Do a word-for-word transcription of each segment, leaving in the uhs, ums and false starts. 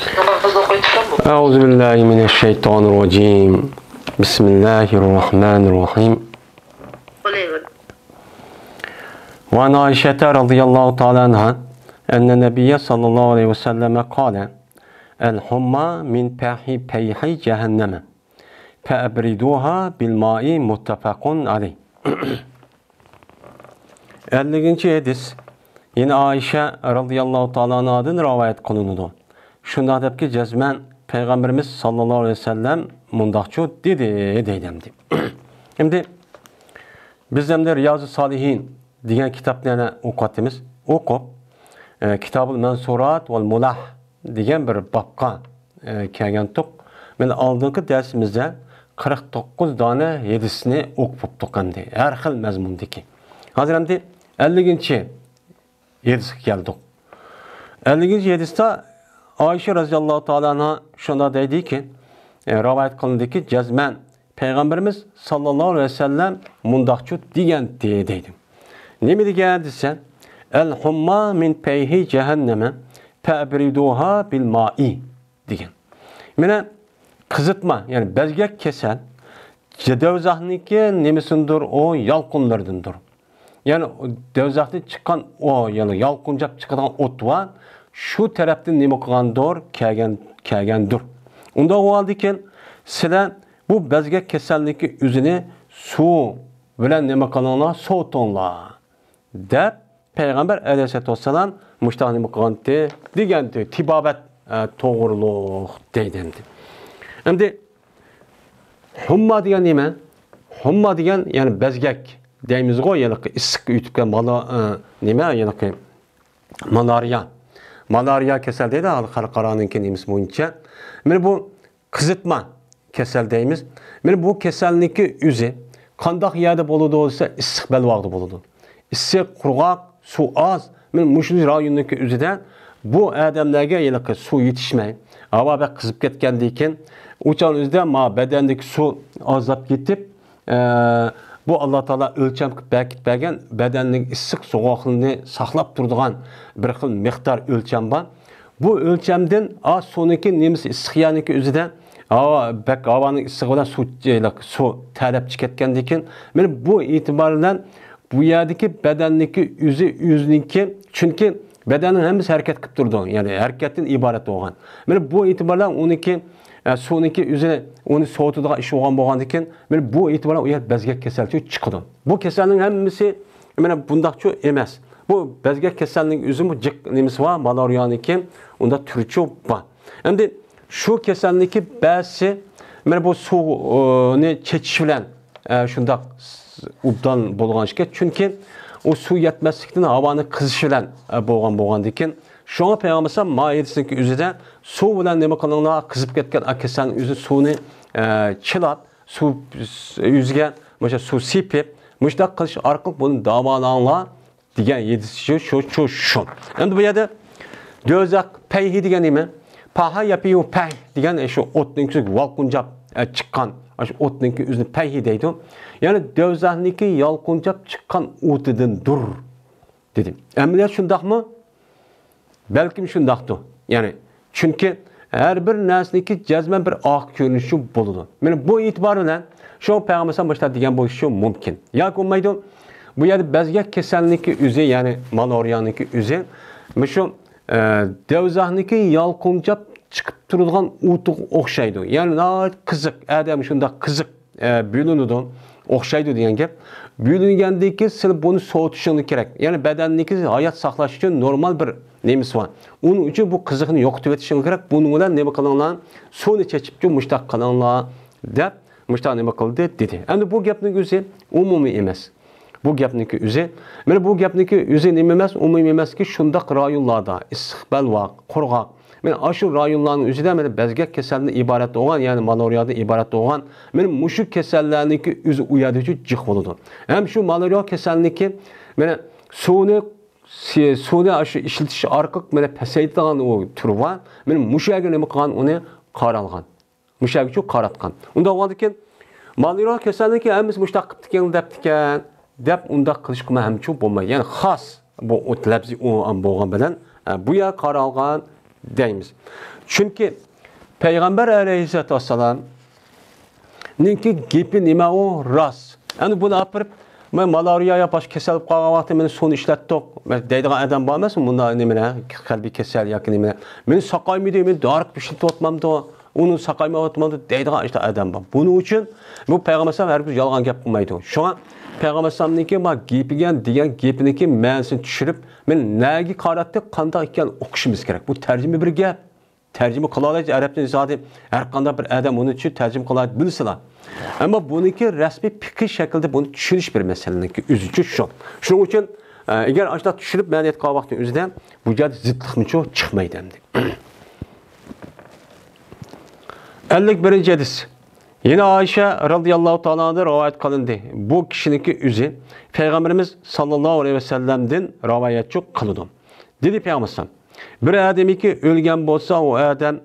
نامازنى ئوقۇۋېتىپسەنمۇ؟ أعوذ بالله من الشيطان الرجيم. بسم الله الرحمن الرحيم. وعن عائشة رضي الله تعالى عنها أن النبي صلى الله عليه وسلم قال: الحمى من فيح، فيح جهنم، فأبردوها بالماء، متفق عليه. ئەللىكىنچى ھەدىس، يەنە ئائىشە رەزىياللاھۇ تائالا ئەنھادىن رىۋايەت قىلىنىدۇ. شۇنداق دەپكى، جەزمەن پەيغەمبىرىمىز ساللاللاھۇ ئەلەيھى ۋەسەللەم مۇنداقچۇ دېدى، دەيدۇ ئەمدى. ئەمدى بىز ئەمدى رىيازۇ سالىھىن دېگەن كىتابنى يەنە ئوقۇۋاتىمىز. ئوقۇپ، ئە، كىتابۇل مەنسۇرات ۋەل مۇلاھ دېگەن بىر بابقا، ئە، كەلگەنتۇق. مەن ئالدىنقى دەرسىمىزدە قىرىق توققۇز دانە ھەدىسنى ئوقۇپ بوپتۇق ئەمدى. ھەر خىل مەزمۇندىكى. ھازىر ئەمدى ئەللىكىنچى ھەدىسكە كەلدۇق. ئەللىكىنچى ھەدىستە ئائىشە رەزىياللاھۇ تائالا ئەنھا شۇنداق دەيدىكى، ئە، رىۋايەت قىلىندىكى، جەزمەن پەيغەمبىرىمىز ساللاللاھۇ ئەلەيھى ۋەسەللەم مۇنداقچۇ دېگەنتى، دەيدۇ. نېمە دېگەن دېسە، ئەل ھۇمما مىن پەيھى جەھەننەمە فەبرىدۇھا بىل مائى دېگەن. مانا قىزىتما، يەنى بەزگەك كېسەل، دوزاخنىڭكى نېمىسىندۇر، ئۇ يالقۇنلىرىدىندۇر. يەنى دوزاختىن چىققان ئۇ، يەنى يالقۇنجاپ چىقىدىغان ئوت بار، شۇ تەرەپتىن نېمە قىلغاندۇر، كەلگەن، كەلگەندۇر. ئۇنداق بولغاندىكىن سىلەر بۇ بەزگەك كېسەلنىڭكى ئۆزىنى سۇ بىلەن نېمە قىلىڭلار، سوۋۇتۇڭلار، دەپ پەيغەمبەر ئەلەيھىسسالاتۇ ۋەسسالام مۇشتاق نېمە قىلغانتى، دېگەنتى، تېبابەت، ئە، توغرۇلۇق دەيدۇ ئەمدى. ئەمدى ھۇمما دېگەن نېمە؟ ھۇمما دېگەن، يەنى بەزگەك دەيمىزغۇ، ھېلىقى ئىسسىق ئۆتۈپ كەلگەن مالا-، ئە، نېمە، ھېلىقى مالارىيا. مالارىيا كېسەل دەيدۇ، خەلقئارانىڭكى نېمىسى بويىچە. مانا بۇ قىزىتما كېسەل دەيمىز. مانا بۇ كېسەلنىڭكى ئۆزى قانداق يەردە بولىدۇ دېسە، ئىسسىق بەلباغدا بولىدۇ. ئىسسىق، قۇرغاق، سۇ ئاز. مانا مۇشۇ رايوننىڭكى ئۆزىدە بۇ ئادەملەرگە ھېلىقى سۇ يېتىشمەي، ھاۋا بەك قىزىپ كەتكەندىن كېيىن، ئۇ چاغنىڭ ئۆزىدە ما بەدەندىكى سۇ ئازلاپ كېتىپ، ئە، بۇ ئاللا تائالا ئۆلچەم قىلىپ بەرگەن بەدەننىڭ ئىسسىق سوغۇقلۇقىنى ساقلاپ تۇرىدىغان بىر خىل مىقدار ئۆلچەم بار. بۇ ئۆلچەمدىن ئاز سۇنىڭكى نېمىسى ئىسسىق يەرنىڭكى ئۆزىدە ھاۋا، بەك ھاۋانىڭ ئىسسىقى بىلەن سۇ، سۇ تەرلەپ چىقىپ كەتكەندىن كېيىن، مانا بۇ ئېتىبار بىلەن بۇ يەردىكى بەدەننىڭكى ئۆزى، ئۆزىنىڭكى، چۈنكى بەدەننىڭ ھەممىسى ھەرىكەت قىلىپ تۇرىدۇ، يەنى ھەرىكەتتىن ئىبارەت بولغان. مانا بۇ ئېتىبار بىلەن ئۇنىڭكى، ئە، سۇنىڭكى ئۆزى ئۇنى سوۋۇتىدىغان ئىش بولغان بولغاندىكىن، مانا بۇ ئېتىبار بىلەن ئۇ يەر بەزگەك كېسەلچۇ چىقىدۇ. بۇ كېسەلنىڭ ھەممىسى مانا بۇنداقچۇ ئەمەس. بۇ بەزگەك كېسەلنىڭ ئۆزىمۇ جىق نېمىسى بار، مالارىيانىڭكى ئۇندا تۈرىچۇ بار. ئەمدى شۇ كېسەلنىڭكى بەزىسى مانا بۇ سۇنى چېچىش بىلەن، ئە، شۇنداق ئوبدان بولغان ئىكەن. چۈنكى ئۇ سۇ يەتمەسلىكتىن ھاۋانىڭ قىزىشى بىلەن، ئە، بولغان بولغاندىكىن، شۇڭا پەيغەمبەر ئەلەيھىسسالام مائىدىسىنىڭكى ئۆزىدە سۇ بىلەن نېمە قىلىڭلار، قىزىپ كەتكەن ئا كېسەلنىڭ ئۆزى سۇنى، ئە، چىلاپ، سۇ ئۆزىگە مۇشۇ سۇ سېپىپ، مۇشۇنداق قىلىش ئارقىلىق بۇنى داۋالاڭلار دېگەن ھەدىس شۇ، شۇ، شۇ، شۇ. ئەمدى بۇ يەردە دوزاخ پەيھى دېگەن نېمە؟ پاھا يەپىيۇ پەيھ دېگەن، ئە، شۇ ئوتنىڭكى يالقۇنجاپ، ئە، چىققان، ئە، شۇ ئوتنىڭكى ئۆزىنى پەيھى دەيدۇ. يەنى دوزاخنىڭكى يالقۇنجاپ چىققان ئوتىدىندۇر دېدى. ئەمەلىيەت شۇنداقمۇ؟ بەلكىم شۇنداقتۇ. يەنى، چۈنكى ھەر بىر نەرسىنىڭكى جەزمەن بىر ئارقا كۆرۈنۈشى بولىدۇ. مانا بۇ ئېتىبار بىلەن شۇ پەيغەمبەر ئەلەيھىسسالام باشتا دېگەن بولۇشى مۇمكىن. ياكى بولمايدۇ. بۇ يەردە بەزگەك كېسەلنىڭكى ئۆزى، يەنى مالارىيانىڭكى ئۆزى، مۇشۇ، ئە، دوزاخنىڭكى يالقۇنجاپ چىقىپ تۇرىدىغان ئوتىغا ئوخشايدۇ. يەنى ناھايىتى قىزىق، ئادەم شۇنداق قىزىق ئە، بۆلۈنىدۇ، ئوخشايدۇ دېگەن گەپ. بۆلۈنگەندىن كېيىن سىلى بۇنى سوۋۇتۇشۇڭلار كېرەك. يەنى بەدەننىڭكى ھايات ساقلاش ئۈچۈن نورمال بىر نېمىسى بار. ئۇنىڭ ئۈچۈن بۇ قىزىقنى يوقىتىۋېتىشىڭلار كېرەك. بۇنىڭ بىلەن نېمە قىلىڭلار؟ سۇنى چېچىپچۇ مۇشتاق قىلىڭلار، دەپ مۇشتاق نېمە قىلدى دېدى. ئەمدى بۇ گەپنىڭ ئۆزى ئومۇمىي ئەمەس. بۇ گەپنىڭكى ئۆزى، مانا بۇ گەپنىڭكى ئۆزى نېمە ئەمەس، ئومۇمىي ئەمەسكى، شۇنداق رايونلاردا ئىسسىق بەلباغ، قۇرغاق، مانا ئاشۇ رايونلارنىڭ ئۆزىدە مانا بەزگەك كېسەلدىن ئىبارەت بولغان، يەنى مالارىيادىن ئىبارەت بولغان، مانا مۇشۇ كېسەللەرنىڭكى ئۆزى ئۇ يەردە جىق بولىدۇ. ھەم شۇ مالارىيا كېسەلنىڭكى مانا سۇنى، سۇنى ئاشۇ ئىشلىتىش ئارقىلىق مانا پەسەيتىدىغان ئۇ تۈرى بار. مانا مۇشۇ يەرگە نېمە قىلغان، ئۇنى قارالغان. مۇشۇ يەرگىچۇ قاراتقان. ئۇنداق بولغاندىكىن، مالارىيا كېسەلنىڭكى ھەممىسى مۇشۇنداق قىپتىكەن، دەپتىكەن، دەپ ئۇنداق قىلىشقىمۇ ھەمچۇ بولمايدۇ. يەنى خاس بۇ ئوت لەپزى ئۇ بولغان بىلەن، ئە، بۇ يەر قارالغان، دەيمىز. چۈنكى پەيغەمبەر ئەلەيھىسسالاتۇ ۋەسسالامنىڭكى گېپى نېمە ئۇ؟ راست. ئەمدى بۇنى ئاپىرىپ، مەن مالارىيە يا باشقا كېسەل بولۇپ قالغان ۋاقتى مەن سۇنى ئىشلەتتۇق دەيدىغان ئادەم بار ئەمەسمۇ؟ مۇنداق نېمىنى، قەلبىي كېسەل ياكى نېمە، مېنى ساقايمىدى، مېنى دارىغا ئىشلىتىۋاتمامدۇ، ئۇنى ساقايمايۋاتمامدۇ دەيدىغان ئىشتا ئادەم بار. بۇنىڭ ئۈچۈن بۇ پەيغەمبەر ئەلەيھىسسالام ھەرگىز يالغان گەپ قىلمايدۇ. شۇڭا پەيغەمبەر ئەلەيھىسسالامنىڭكى ما گېپىگە دېگەن گېپىنىڭكى مەنىسىنى چۈشۈرۈپ، مەن نەگە قاراتتى، قانداق ئىكەنلىكىنى ئۇقۇشىمىز كېرەك. بۇ تەرجىمە بىر گەپ. تەرجىمە قىلالايدۇ ئەرەبتىن زادى، ھەر قانداق بىر ئادەم ئۇنى چۈ-، تەرجىمە قىلالايدۇ، بىلسىلا. ئەمما بۇنىڭكى رەسمىي پىقھىي شەكىلدە بۇنى چۈشىنىش بىر مەسىلىنىڭكى ئۆزىچە شۇ. شۇنىڭ ئۈچۈن، ئە، ئەگەر ئاشۇنداق چۈشۈنۈپ مەنە ئېيتقان ۋاقىتنىڭ ئۆزىدە بۇ جەھەتتە زىتلىقمۇچۇ چىقمايدۇ ئەمدى. ئەللىك بىرىنچى ھەدىس. يەنە ئائىشە رەزىياللاھۇ تائالا ئانھادىن رىۋايەت قىلىندى. بۇ كىشىنىڭكى ئۆزى پەيغەمبىرىمىز ساللاللاھۇ ئەلەيھى ۋەسەللەمدىن رىۋايەتچۇ قىلىدۇ. دېدى پەيغەمبەر ئەلەيھىسسالام، بىر ئادەمكى ئۆلگەن بولسا، ئۇ ئادەم،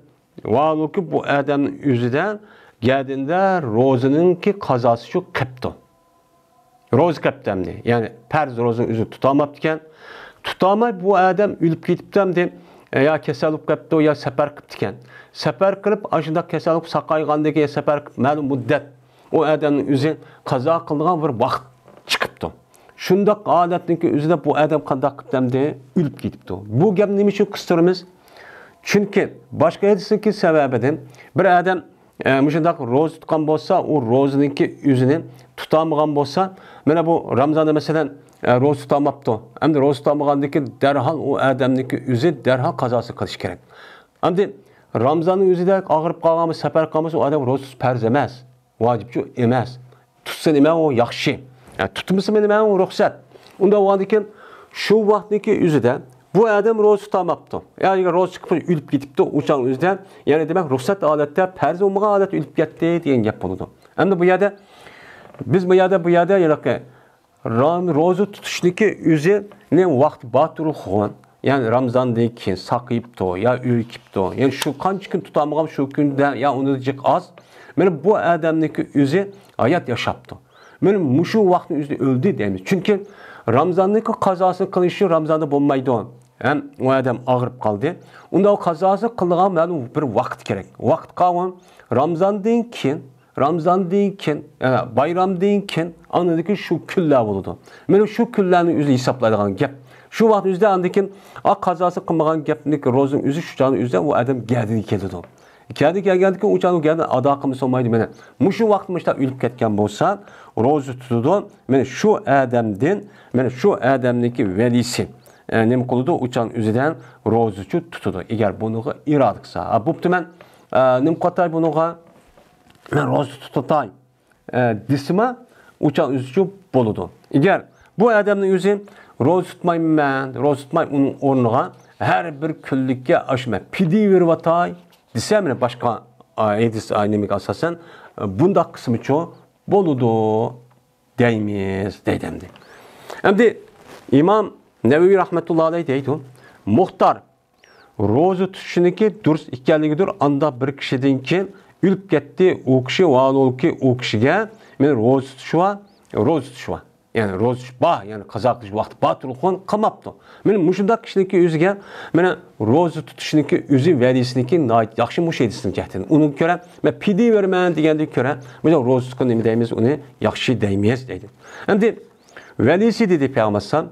ۋاھالۇكى، بۇ ئادەمنىڭ ئۆزىدە گەدىنىدە روزىنىڭكى قازاسى شۇ قېپتۇ. روزا قېپتۇ ئەمدى. يەنى پەرز روزىنىڭ ئۆزىنى تۇتالماپتىكەن. تۇتالماي بۇ ئادەم ئۆلۈپ كېتىپتۇ ئەمدى. يا كېسەل بولۇپ قېپتۇ، يا سەپەر قىپتىكەن. سەپەر قىلىپ، ئاشۇنداق كېسەل بولۇپ ساقايغاندىن كېيىن، سەپەر قىلىپ مەلۇم مۇددەت ئۇ ئادەمنىڭ ئۆزى قازا قىلىدىغان بىر ۋاقىت چىقىپتۇ. شۇنداق ھالەتنىڭكى ئۆزىدە بۇ ئادەم قانداق قىپتۇ ئەمدى؟ ئۆلۈپ كېتىپتۇ. بۇ گەپنى نېمە ئۈچۈن قىستۇرىمىز؟ چۈنكى باشقا ھەدىسنىڭكى سەۋەبىدىن بىر ئادەم ئە، مۇشۇنداق روزا تۇتقان بولسا، ئۇ روزىنىڭكى ئۆزىنى تۇتالمىغان بولسا، مانا بۇ رامزاندا مەسىلەن، ئە، روزا تۇتالماپتۇ. ئەمدى روزا تۇتالمىغاندىن كېيىن دەرھال ئۇ ئادەمنىڭكى ئۆزى دەرھال قازاسى قىلىش كېرەك. ئەمدى رامزاننىڭ ئۆزىدە ئاغرىپ قالغان بولسا، سەپەر قىلغان بولسا، ئۇ ئادەم روزا تۇتۇش پەرز ئەمەس، ۋاجىپچۇ ئەمەس. تۇتسا نېمە ئۇ ياخشى. يا، تۇتمىسا نېمە ئۇ رۇخسەت. ئۇنداق بولغاندىكىن شۇ ۋاقىتنىڭكى ئۆزىدە بۇ ئادەم روزا تۇتالماپتۇ. يا، ئەگەر روزا چىقىپ ئۆلۈپ كېتىپتۇ، ئۇ چاغنىڭ ئۆزىدە، يەنى دېمەك، رۇخسەت ھالەتتە پەرز بولمىغان ھالەتتە ئۆلۈپ كەتتى دېگەن گەپ بولىدۇ. ئەمدى بۇ يەردە، بىز بۇ يەردە، بۇ يەردە ھېلىقى رام-، روزا تۇتۇشنىڭكى ئۆزىنى ۋاقتى بار تۇرۇقغۇ، يەنى رامزاندىن كېيىن ساقىيىپتۇ يا ئۆلۈپ كېتىپتۇ. يەنى شۇ قانچە كۈن تۇتالمىغان شۇ كۈندە يا ئۇنىڭ جىق ئاز. مانا بۇ ئادەمنىڭكى ئۆزى ھايات ياشاپتۇ. مانا مۇشۇ ۋاقىتنىڭ ئۆزىدە ئۆلدى دەيمىز. چۈنكى رامزاننىڭكى قازاسىنى قىلىشى رامزاندا بولمايدۇ. ھەم ئۇ ئادەم ئاغرىپ قالدى. ئۇندا ئۇ قازاسى قىلىدىغان مەلۇم بىر ۋاقىت كېرەك. ۋاقىت قالغان رامزاندىن كېيىن، رامزاندىن كېيىن، يەنى بايرامدىن كېيىن، ئاندىن كېيىن شۇ كۈنلەر بولىدۇ. مانا شۇ كۈنلەرنى ئۆزى ھېسابلايدىغان گەپ. شۇ ۋاقىت ئۆزىدە ئاندىن كېيىن ئا قازاسى قىلمىغان گەپنىڭ روزىنىڭ ئۆزى شۇ چاغنىڭ ئۆزىدە ئۇ ئادەم گەدىنى كېلىدۇ. كەدە كەلگەندىكىن ئۇ چاغدا گەدىنى ئادا قىلمىسا بولمايدۇ. مانا مۇشۇ ۋاقىت مۇشۇنداق ئۆلۈپ كەتكەن بولسا، روزا تۇتىدۇ. مانا شۇ ئادەمدىن، مانا شۇ ئادەمنىڭكى ۋەلىسى، ئە، نېمە قىلىدۇ؟ ئۇ چاغنىڭ ئۆزىدە روزىچۇ تۇتىدۇ. ئەگەر بۇنىڭغا ئىرادە قىلسا. ھە، بوپتۇ، مەن، ئە، نېمە قىلاتاي بۇنىڭغا؟ مەن روزا تۇتاتاي. ئە، دېسىمۇ، ئۇ چاغ ئۆزىچۇ بولىدۇ. ئەگەر بۇ ئادەمنىڭ ئۆزى روزا تۇتمايمەن، روزا تۇتماي ئۇنىڭ ئورنىغا ھەر بىر كۈنلۈككە ئاشۇ مەن پىدىيە بېرىۋاتاي دېسە، مانا باشقا، ئا، ھەدىس، ئا، نېمىگە ئاساسەن، ئە، بۇنداق قىسمىچۇ بولىدۇ دەيمىز، دەيدۇ ئەمدى. ئەمدى ئىمام نەۋەۋى رەھمەتۇللا ئەلەيھ دەيدۇ، مۇختار روزا تۇتۇشىنىڭكى دۇرۇس ئىكەنلىكىدۇر. ئانداق بىر كىشىدىن كېيىن ئۆلۈپ كەتتى، ئۇ كىشى، ۋاھالۇكى، ئۇ كىشىگە مانا روزا تۇتۇش بار، روزا تۇتۇش بار. يەنى روزا تۇتۇش بار، يەنى قازا قىلىش ۋاقتى بار تۇرغان قىلماپتۇ. مانا مۇشۇنداق كىشىنىڭكى ئۆزىگە مانا روزا تۇتۇشنىڭكى ئۆزى ۋەلىسىنىڭكى ناھايىتى ياخشى مۇشۇ ھەدىسنىڭ جەھەتتىن. ئۇنىڭغا كۆرە، مەن پىدىيە بېرىمەن دېگەندىن كۆرە، مانا روزا تۇتقان نېمە دەيمىز، ئۇنى ياخشى دەيمىز دەيدۇ. ئەمدى ۋەلىسى دېدى پەيغەمبەر ئەلەيھىسسالام.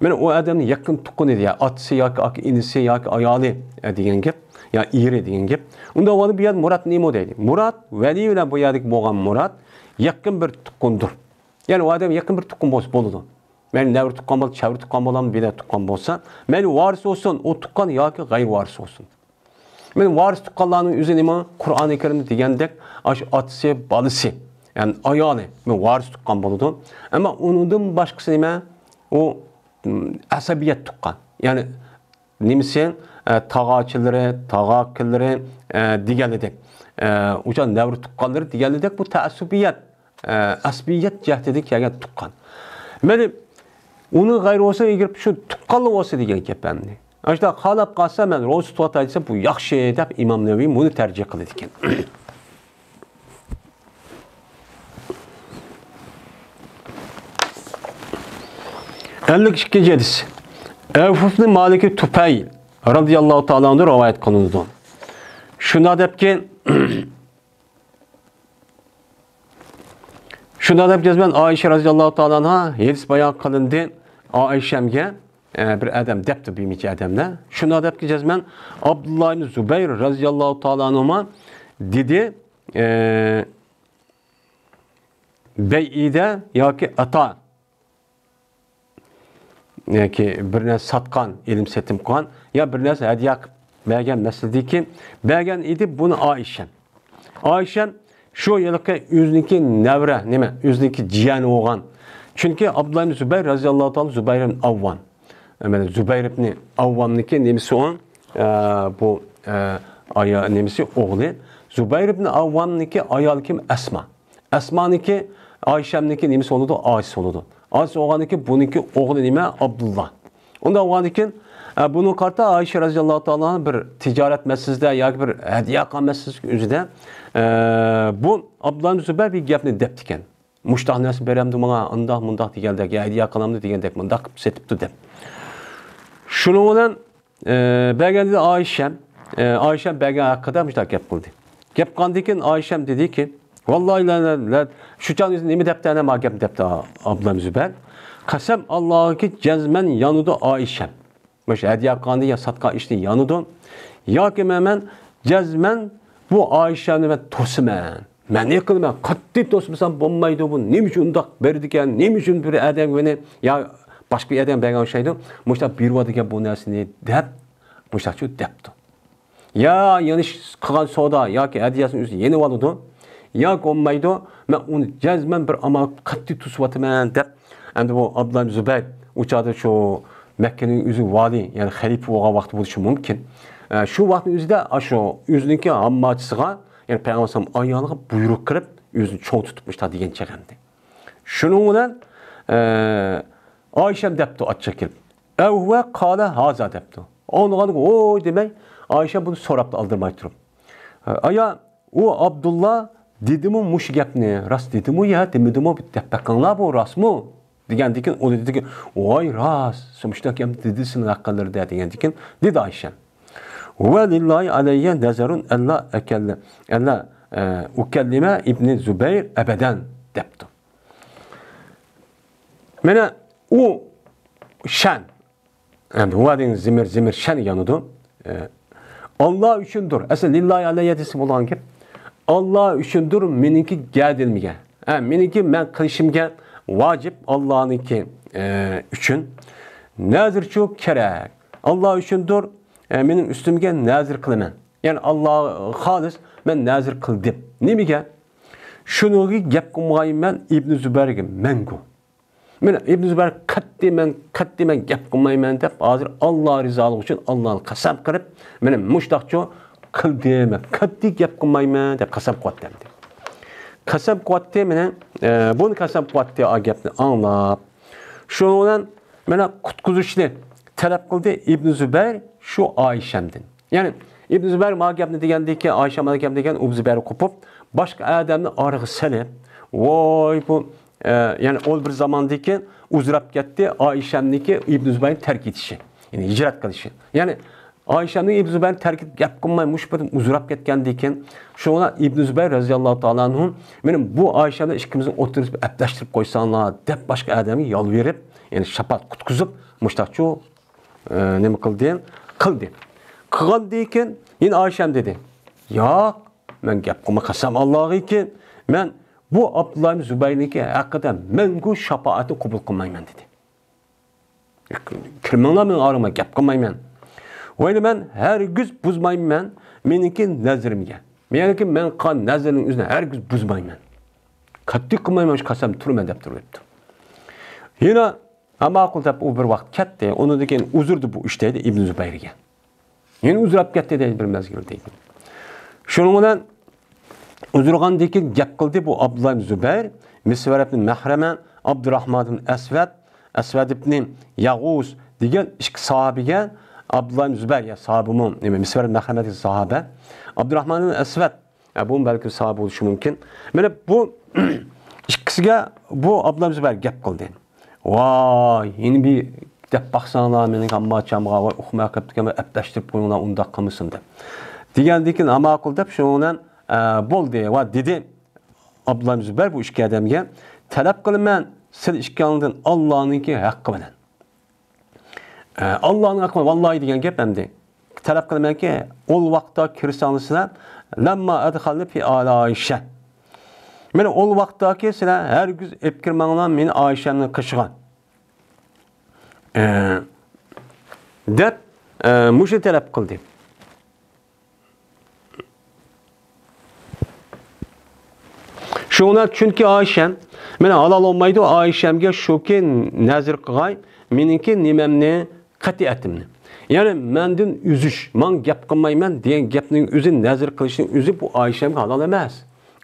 مانا ئۇ ئادەمنىڭ يېقىن تۇغقىنى دېگەن، ئاتىسى ياكى ئاكا ئىنىسى ياكى ئايالى، ئە، دېگەن گەپ، يا ئېرى دېگەن گەپ. ئۇنداق بولغاندا بۇ يەردە مۇراد نېمە دەيدۇ؟ مۇراد، ۋەلى بىلەن بۇ يەردىكى بولغان مۇراد يېقىن بىر تۇغقىندۇر. يەنى ئۇ ئادەم يېقىن بىر تۇغقان بولسا بولىدۇ. مەيلى نەۋرە تۇغقان بولسا، چەۋرە تۇغقان بولامدۇ، بىدە تۇغقان بولسا، مەيلى ۋارىس بولسۇن، ئۇ تۇغقان ياكى غەيرىي ۋارىس بولسۇن. مەيلى ۋارىس تۇغقانلارنىڭ ئۆزى نېمە؟ قۇرئانى كەرىمدە دېگەندەك، ئاشۇ ئاتىسى، بالىسى، يەنى ئايالى، مەيلى ۋارىس تۇغقان بولىدۇ. ئەمما ئۇنىڭدىن باشقىسى نېمە؟ ئۇ، م، ئەسەبىيەت تۇغقان. يەنى نېمىسى؟ ئە، تاغاچىلىرى، تاغاكىلىرى، ئە، دېگەنلىدەك. ئە، ئۇ چاغ نەۋرە تۇغقانلىرى دېگەنلىدەك، بۇ تەئەسسۇبىيەت، ئە، ئەسەبىيەت جەھىتىدىن كەلگەن تۇغقان. مەيلى ئۇنىڭ غەيرى بولسا، ئېگىر شۇ تۇغقانلا بولسا دېگەن گەپ ئەمدى. ئاشۇنداق خالاپ قالسا، مەن روزا تۇتۇۋاتاي دېسە، بۇ ياخشى دەپ ئىمام نەۋەۋى بۇنى تەرجىھ قىلىدىكەن. ئەللىك ئىككىنچى ھەدىس. ئەۋف ئىبنى مالىكى تۇپەيل رازىياللاھۇ تائالا ئەنھۇ رىۋايەت قىلىنىدۇ. شۇنداق دەپكى، شۇنداق دەپ جەزمەن ئائىشە رازىياللاھۇ تائالا ئەنھا ھەدىس بايان قىلىندى. ئائىشەمگە، ئە، بىر ئادەم دەپتۇ، بىر نەچچە ئادەملەر. شۇنداق دەپكى جەزمەن ئابدۇللا ئىبن زۇبەير رازىياللاھۇ تائالا ئەنھۇما دېدى، ئە، بەيئىدە ياكى ئاتا ياكى بىر نەرسە ساتقان، ئېلىم سېتىم قىلغان، يا بىر نەرسە ھەدىيە قىلىپ بەرگەن مەسىلىدىكى بەرگەن ئىدى بۇنى ئائىشەم. ئائىشەم شۇ ھېلىقى ئۆزىنىڭكى نەۋرە، نېمە، ئۆزىنىڭكى جىيەنى بولغان. چۈنكى ئابدۇللا ئىبن زۇبەير رازىياللاھۇ تائالا زۇبەير ئىبن ئاۋۋام. مانا زۇبەير ئىبن ئاۋۋامنىڭكى نېمىسى ئۇ؟ ئە، بۇ، ئە، ئايا-، نېمىسى ئوغلى. زۇبەير ئىبن ئاۋۋامنىڭكى ئايالى كىم؟ ئەسما. ئەسمانىڭكى، ئائىشەمنىڭكى نېمىسى بولىدۇ؟ ئاچىسى بولىدۇ. ئاچىسى بولغاندىن كېيىن بۇنىڭكى ئوغلى نېمە؟ ئابدۇللا. ئۇنداق بولغاندىن كېيىن، ئە، بۇنىڭغا قارىتا ئائىشە رازىياللاھۇ تائالا بىر تىجارەت مەسىلىسىدە ياكى بىر ھەدىيە قىلغان مەسىلىسى ئۆزىدە، ئە، بۇ ئابدۇللا ئىبن زۇبەير بىر گەپنى دەپتىكەن. مۇشتاق نەرسە بېرەمدۇ ماڭا، ئانداق مۇنداق دېگەندەك، ھەدىيە قىلامدۇ دېگەندەك، مۇنداق قىلىپ سېتىپتۇ دەپ. شۇنىڭ بىلەن، ئە، بەرگەندە ئائىشەم، ئە، ئائىشەم بەرگەن ھەققىدە مۇشۇنداق گەپ قىلدى. گەپ قىلغاندىن كېيىن ئائىشەم دېدىكى، ۋاللاھى لە، لە، لە، شۇ چاغدا ئۆزى نېمە دەپتۇ، ئەنە ماڭا گەپنى دەپتۇ ئابدۇللا زۇبەير. قەسەم ئاللاھكى جەزمەن يانىدۇ ئائىشەم. مۇشۇ ھەدىيە قىلغاندا يا ساتقان ئىشنى يانىدۇ. ياكى مەن، مەن جەزمەن بۇ ئائىشەنى مەن توسىمەن. مەن نېمە قىلىمەن؟ قەتئىي توسمىسام بولمايدۇ. بۇ نېمە ئۈچۈن ئۇنداق بېرىدىكەن؟ نېمە ئۈچۈن بىر ئادەم مېنى يا باشقا بىر ئادەم بەرگەن ئوخشايدۇ. مۇشۇنداق بېرىۋاتىدىكەن بۇ نەرسىنى دەپ، مۇشۇنداقچۇ دەپتۇ. يا يەنە قىلغان سودا ياكى ھەدىيەسىنى ئۆزى يېنىۋالىدۇ، ياكى بولمايدۇ، مەن ئۇنى جەزمەن بىر ئامال قەتئىي توسۇۋاتىمەن دەپ، ئەمدى بۇ ئابدۇللا زۇبەير ئۇ چاغدا شۇ مەككىنىڭ ئۆزى ۋالىي، يەنى خەلىپە بولغان ۋاقتى بولۇشى مۇمكىن. ئە، شۇ ۋاقىتنىڭ ئۆزىدە ئاشۇ ئۆزىنىڭكى ھامماچىسىغا، يەنى پەيغەمبەر ئەلەيھىسسالام ئايالىغا بۇيرۇق قىلىپ، ئۆزىنى چوڭ تۇتۇپ مۇشۇنداق دېگەن چېغى ئەمدى. شۇنىڭ بىلەن، ئە، ئائىشەم دەپتۇ ئاچچىقى كېلىپ. ئەۋ ھۇۋە قالە ھازا دەپتۇ. ئاڭلىغانغا ھوي دېمەي، ئائىشەم بۇنى سوراپتۇ ئالدىرىماي تۇرۇپ. ئايا، ئۇ ئابدۇللا دېدىمۇ مۇشۇ گەپنى؟ راست دېدىمۇ يا دېمىدىمۇ؟ دەپ بېقىڭلار، بۇ راستمۇ؟ دېگەندىكىن ئۇ دېدىكى، ۋاي راست، مۇشۇنداق گەپنى دېدى سېنىڭ ھەققىڭلىرىدە دېگەندىكىن دېدى ئائىشەم. ۋە لىللاھى ئەلەييە نەزەرۇن ئەللا ئەكەللە، ئەللا، ئە، ئۇكەللىمە ئىبنى زۇبەير ئەبەدەن دەپتۇ. مانا ئۇ شەن. ئەمدى ۋە دېگەن زېمىر، زېمىر شەن يانىدۇ. ئە، ئاللا ئۈچۈندۇر. ئەسلى لىللاھى ئەلەييە دېسە بولغان گەپ. ئاللا ئۈچۈندۇر مېنىڭكى گەدىلمىگە. ھە، مېنىڭكى مەن قىلىشىمگە ۋاجىپ ئاللانىڭكى، ئە، ئۈچۈن. نەزىرچۇ كېرەك. ئاللا ئۈچۈندۇر، ئە، مېنىڭ ئۈستۈمگە نەزىر قىلىمەن. يەنى ئاللا خالىس مەن نەزىر قىلدىم. نېمىگە؟ شۇنىڭغا گەپ قىلمايمەن ئىبنى زۇبەيرگە مەڭگۈ. مانا ئىبن زۇبەير قەتئىي مەن، قەتئىي مەن گەپ قىلمايمەن دەپ، ھازىر ئاللا رىزالىقى ئۈچۈن ئاللانى قەسەم قىلىپ، مانا مۇشتاقچۇ قىلدىم، مەن قەتئىي گەپ قىلمايمەن دەپ قەسەم قىلىۋاتتى ئەمدى. قەسەم قىلىۋاتتى، مانا، ئە، بۇنى قەسەم قىلىۋاتتى، ئا گەپنى ئاڭلاپ. شۇنىڭ بىلەن مانا قۇتقۇزۇشنى تەلەپ قىلدى ئىبن زۇبەير شۇ ئائىشەمدىن. يەنى ئىبن زۇبەير ما گەپنى دېگەندىكىن، ئائىشە ما گەپنى دېگەن، ئىبن زۇبەير قوپۇپ، باشقا ئادەمنى ئارىغا سېلىپ، ۋاي بۇ، ئە، يەنى ئۇ بىر زاماندىكى ئۇزراپ كەتتى، ئائىشەمنىكى ئىبن زۇبەيرنى تەرك ئېتىشى، يەنى ھىجرەت قىلىشى. يەنى ئائىشەمنىڭ ئىبن زۇبەيرنى تەرك ئېتىپ گەپ قىلماي مۇشۇ بىر ئۇزراپ كەتكەندىكىن، شۇڭا ئىبن زۇبەير رەزىياللاھۇ تائالا ئەنھۇ، مېنىڭ بۇ ئائىشەمنى ئىككىمىزنى ئوتتۇرىسىدا ئەپلەشتۈرۈپ قويساڭلار دەپ باشقا ئادەمگە يالۋۇرۇپ، يەنى شاپائەت قۇتقۇزۇپ، مۇشتاقچۇ ئە، نېمە قىلدى؟ قىلدى. قىلغاندىن كېيىن يەنە ئائىشەم دېدى، ياق، مەن گەپ قىلماي قەسەم ئاللاغىكى، مەن بۇ ئابدۇللا ئىبن زۇبەيرنىڭكى ھەققىدە مەڭگۈ شاپائەتنى قوبۇل قىلمايمەن دېدى. كىرمەڭلار مېنىڭ ئارىما، گەپ قىلمايمەن. ۋەيلى مەن ھەرگىز بۇزمايمەن مېنىڭكى نەزىرىمگە. مېنىڭكى مەن قىلغان نەزىرنىڭ ئۆزىنى ھەرگىز بۇزمايمەن. قەتئىي قىلمايمەن، شۇ قەسەم تۇرىمەن دەپ تۇرۇۋېتىپتۇ. يەنە ھە، ماقۇل دەپ ئۇ بىر ۋاقىت كەتتى. ئۇنىڭدىن كېيىن ئۇزرىدى بۇ ئىش دەيدۇ ئىبن زۇبەيرگە. يەنە ئۇزراپ كەتتى دەيدۇ بىر مەزگىل دەيدۇ. شۇنىڭ بىلەن ئۇزرىغاندىن كېيىن گەپ قىلدى بۇ ئابدۇللا ئىبن زۇبەير، مىسۋەر ئىبن مەخرەمە، ئابدۇراخمان ئىبن ئەسۋەد، ئەسۋەد ئىبن ياغۇز دېگەن ئىككى ساھابىگە ئابدۇللا ئىبن زۇبەير، يا ساھابىمۇ، نېمە، مىسۋەر ئىبن مەخرەمە دېگەن ساھابە، ئابدۇراخمان ئىبن ئەسۋەد، ئە، بۇمۇ بەلكىم ساھابە بولۇشى مۇمكىن. مانا بۇ ئىككىسىگە بۇ ئابدۇللا ئىبن زۇبەير گەپ قىلدى. ۋاي، يەنە بىر دەپ باقساڭلار، مېنىڭ ئامما چامغا ۋاي ئۇقماي قېپتىكەن، ئەپلەشتۈرۈپ قويۇڭلار، ئۇنداق قىلمىسۇن دەپ. دېگەندىكىن، ھە ماقۇل دەپ، شۇنىڭ بىلەن، ئە، بولدى ۋە دېدى. ئابدۇللا زۇبەر بۇ ئىككى ئادەمگە، تەلەپ قىلىمەن سىلەر ئىككىڭلاردىن ئاللانىڭكى ھەققى بىلەن. ئە، ئاللانىڭ ھەققى بىلەن، ۋاللاھى دېگەن گەپ ئەمدى. تەلەپ قىلىمەنكى، ئول ۋاقىتتا كىرسەڭلار سىلەر، لەمما ئەدخەلنى فى ئالى ئائىشە. مانا ئول ۋاقىتتاكى سىلەر ھەرگىز ئېلىپ كىرمەڭلار مېنى ئائىشەمنىڭ قېشىغا. ئە، دەپ، ئە، مۇشۇ تەلەپ قىلدى. شۇڭا، چۈنكى ئائىشەم، مانا ھالال بولمايدۇ، ئائىشەمگە شۇكى نەزىر قىلغاي، مېنىڭكى نېمەمنى، قەتئىيەتىمنى. يەنى مەندىن ئۈزۈش، ماڭا گەپ قىلمايمەن دېگەن گەپنىڭ ئۆزى، نەزىر قىلىشنىڭ ئۆزى بۇ ئائىشەمگە ھالال ئەمەس.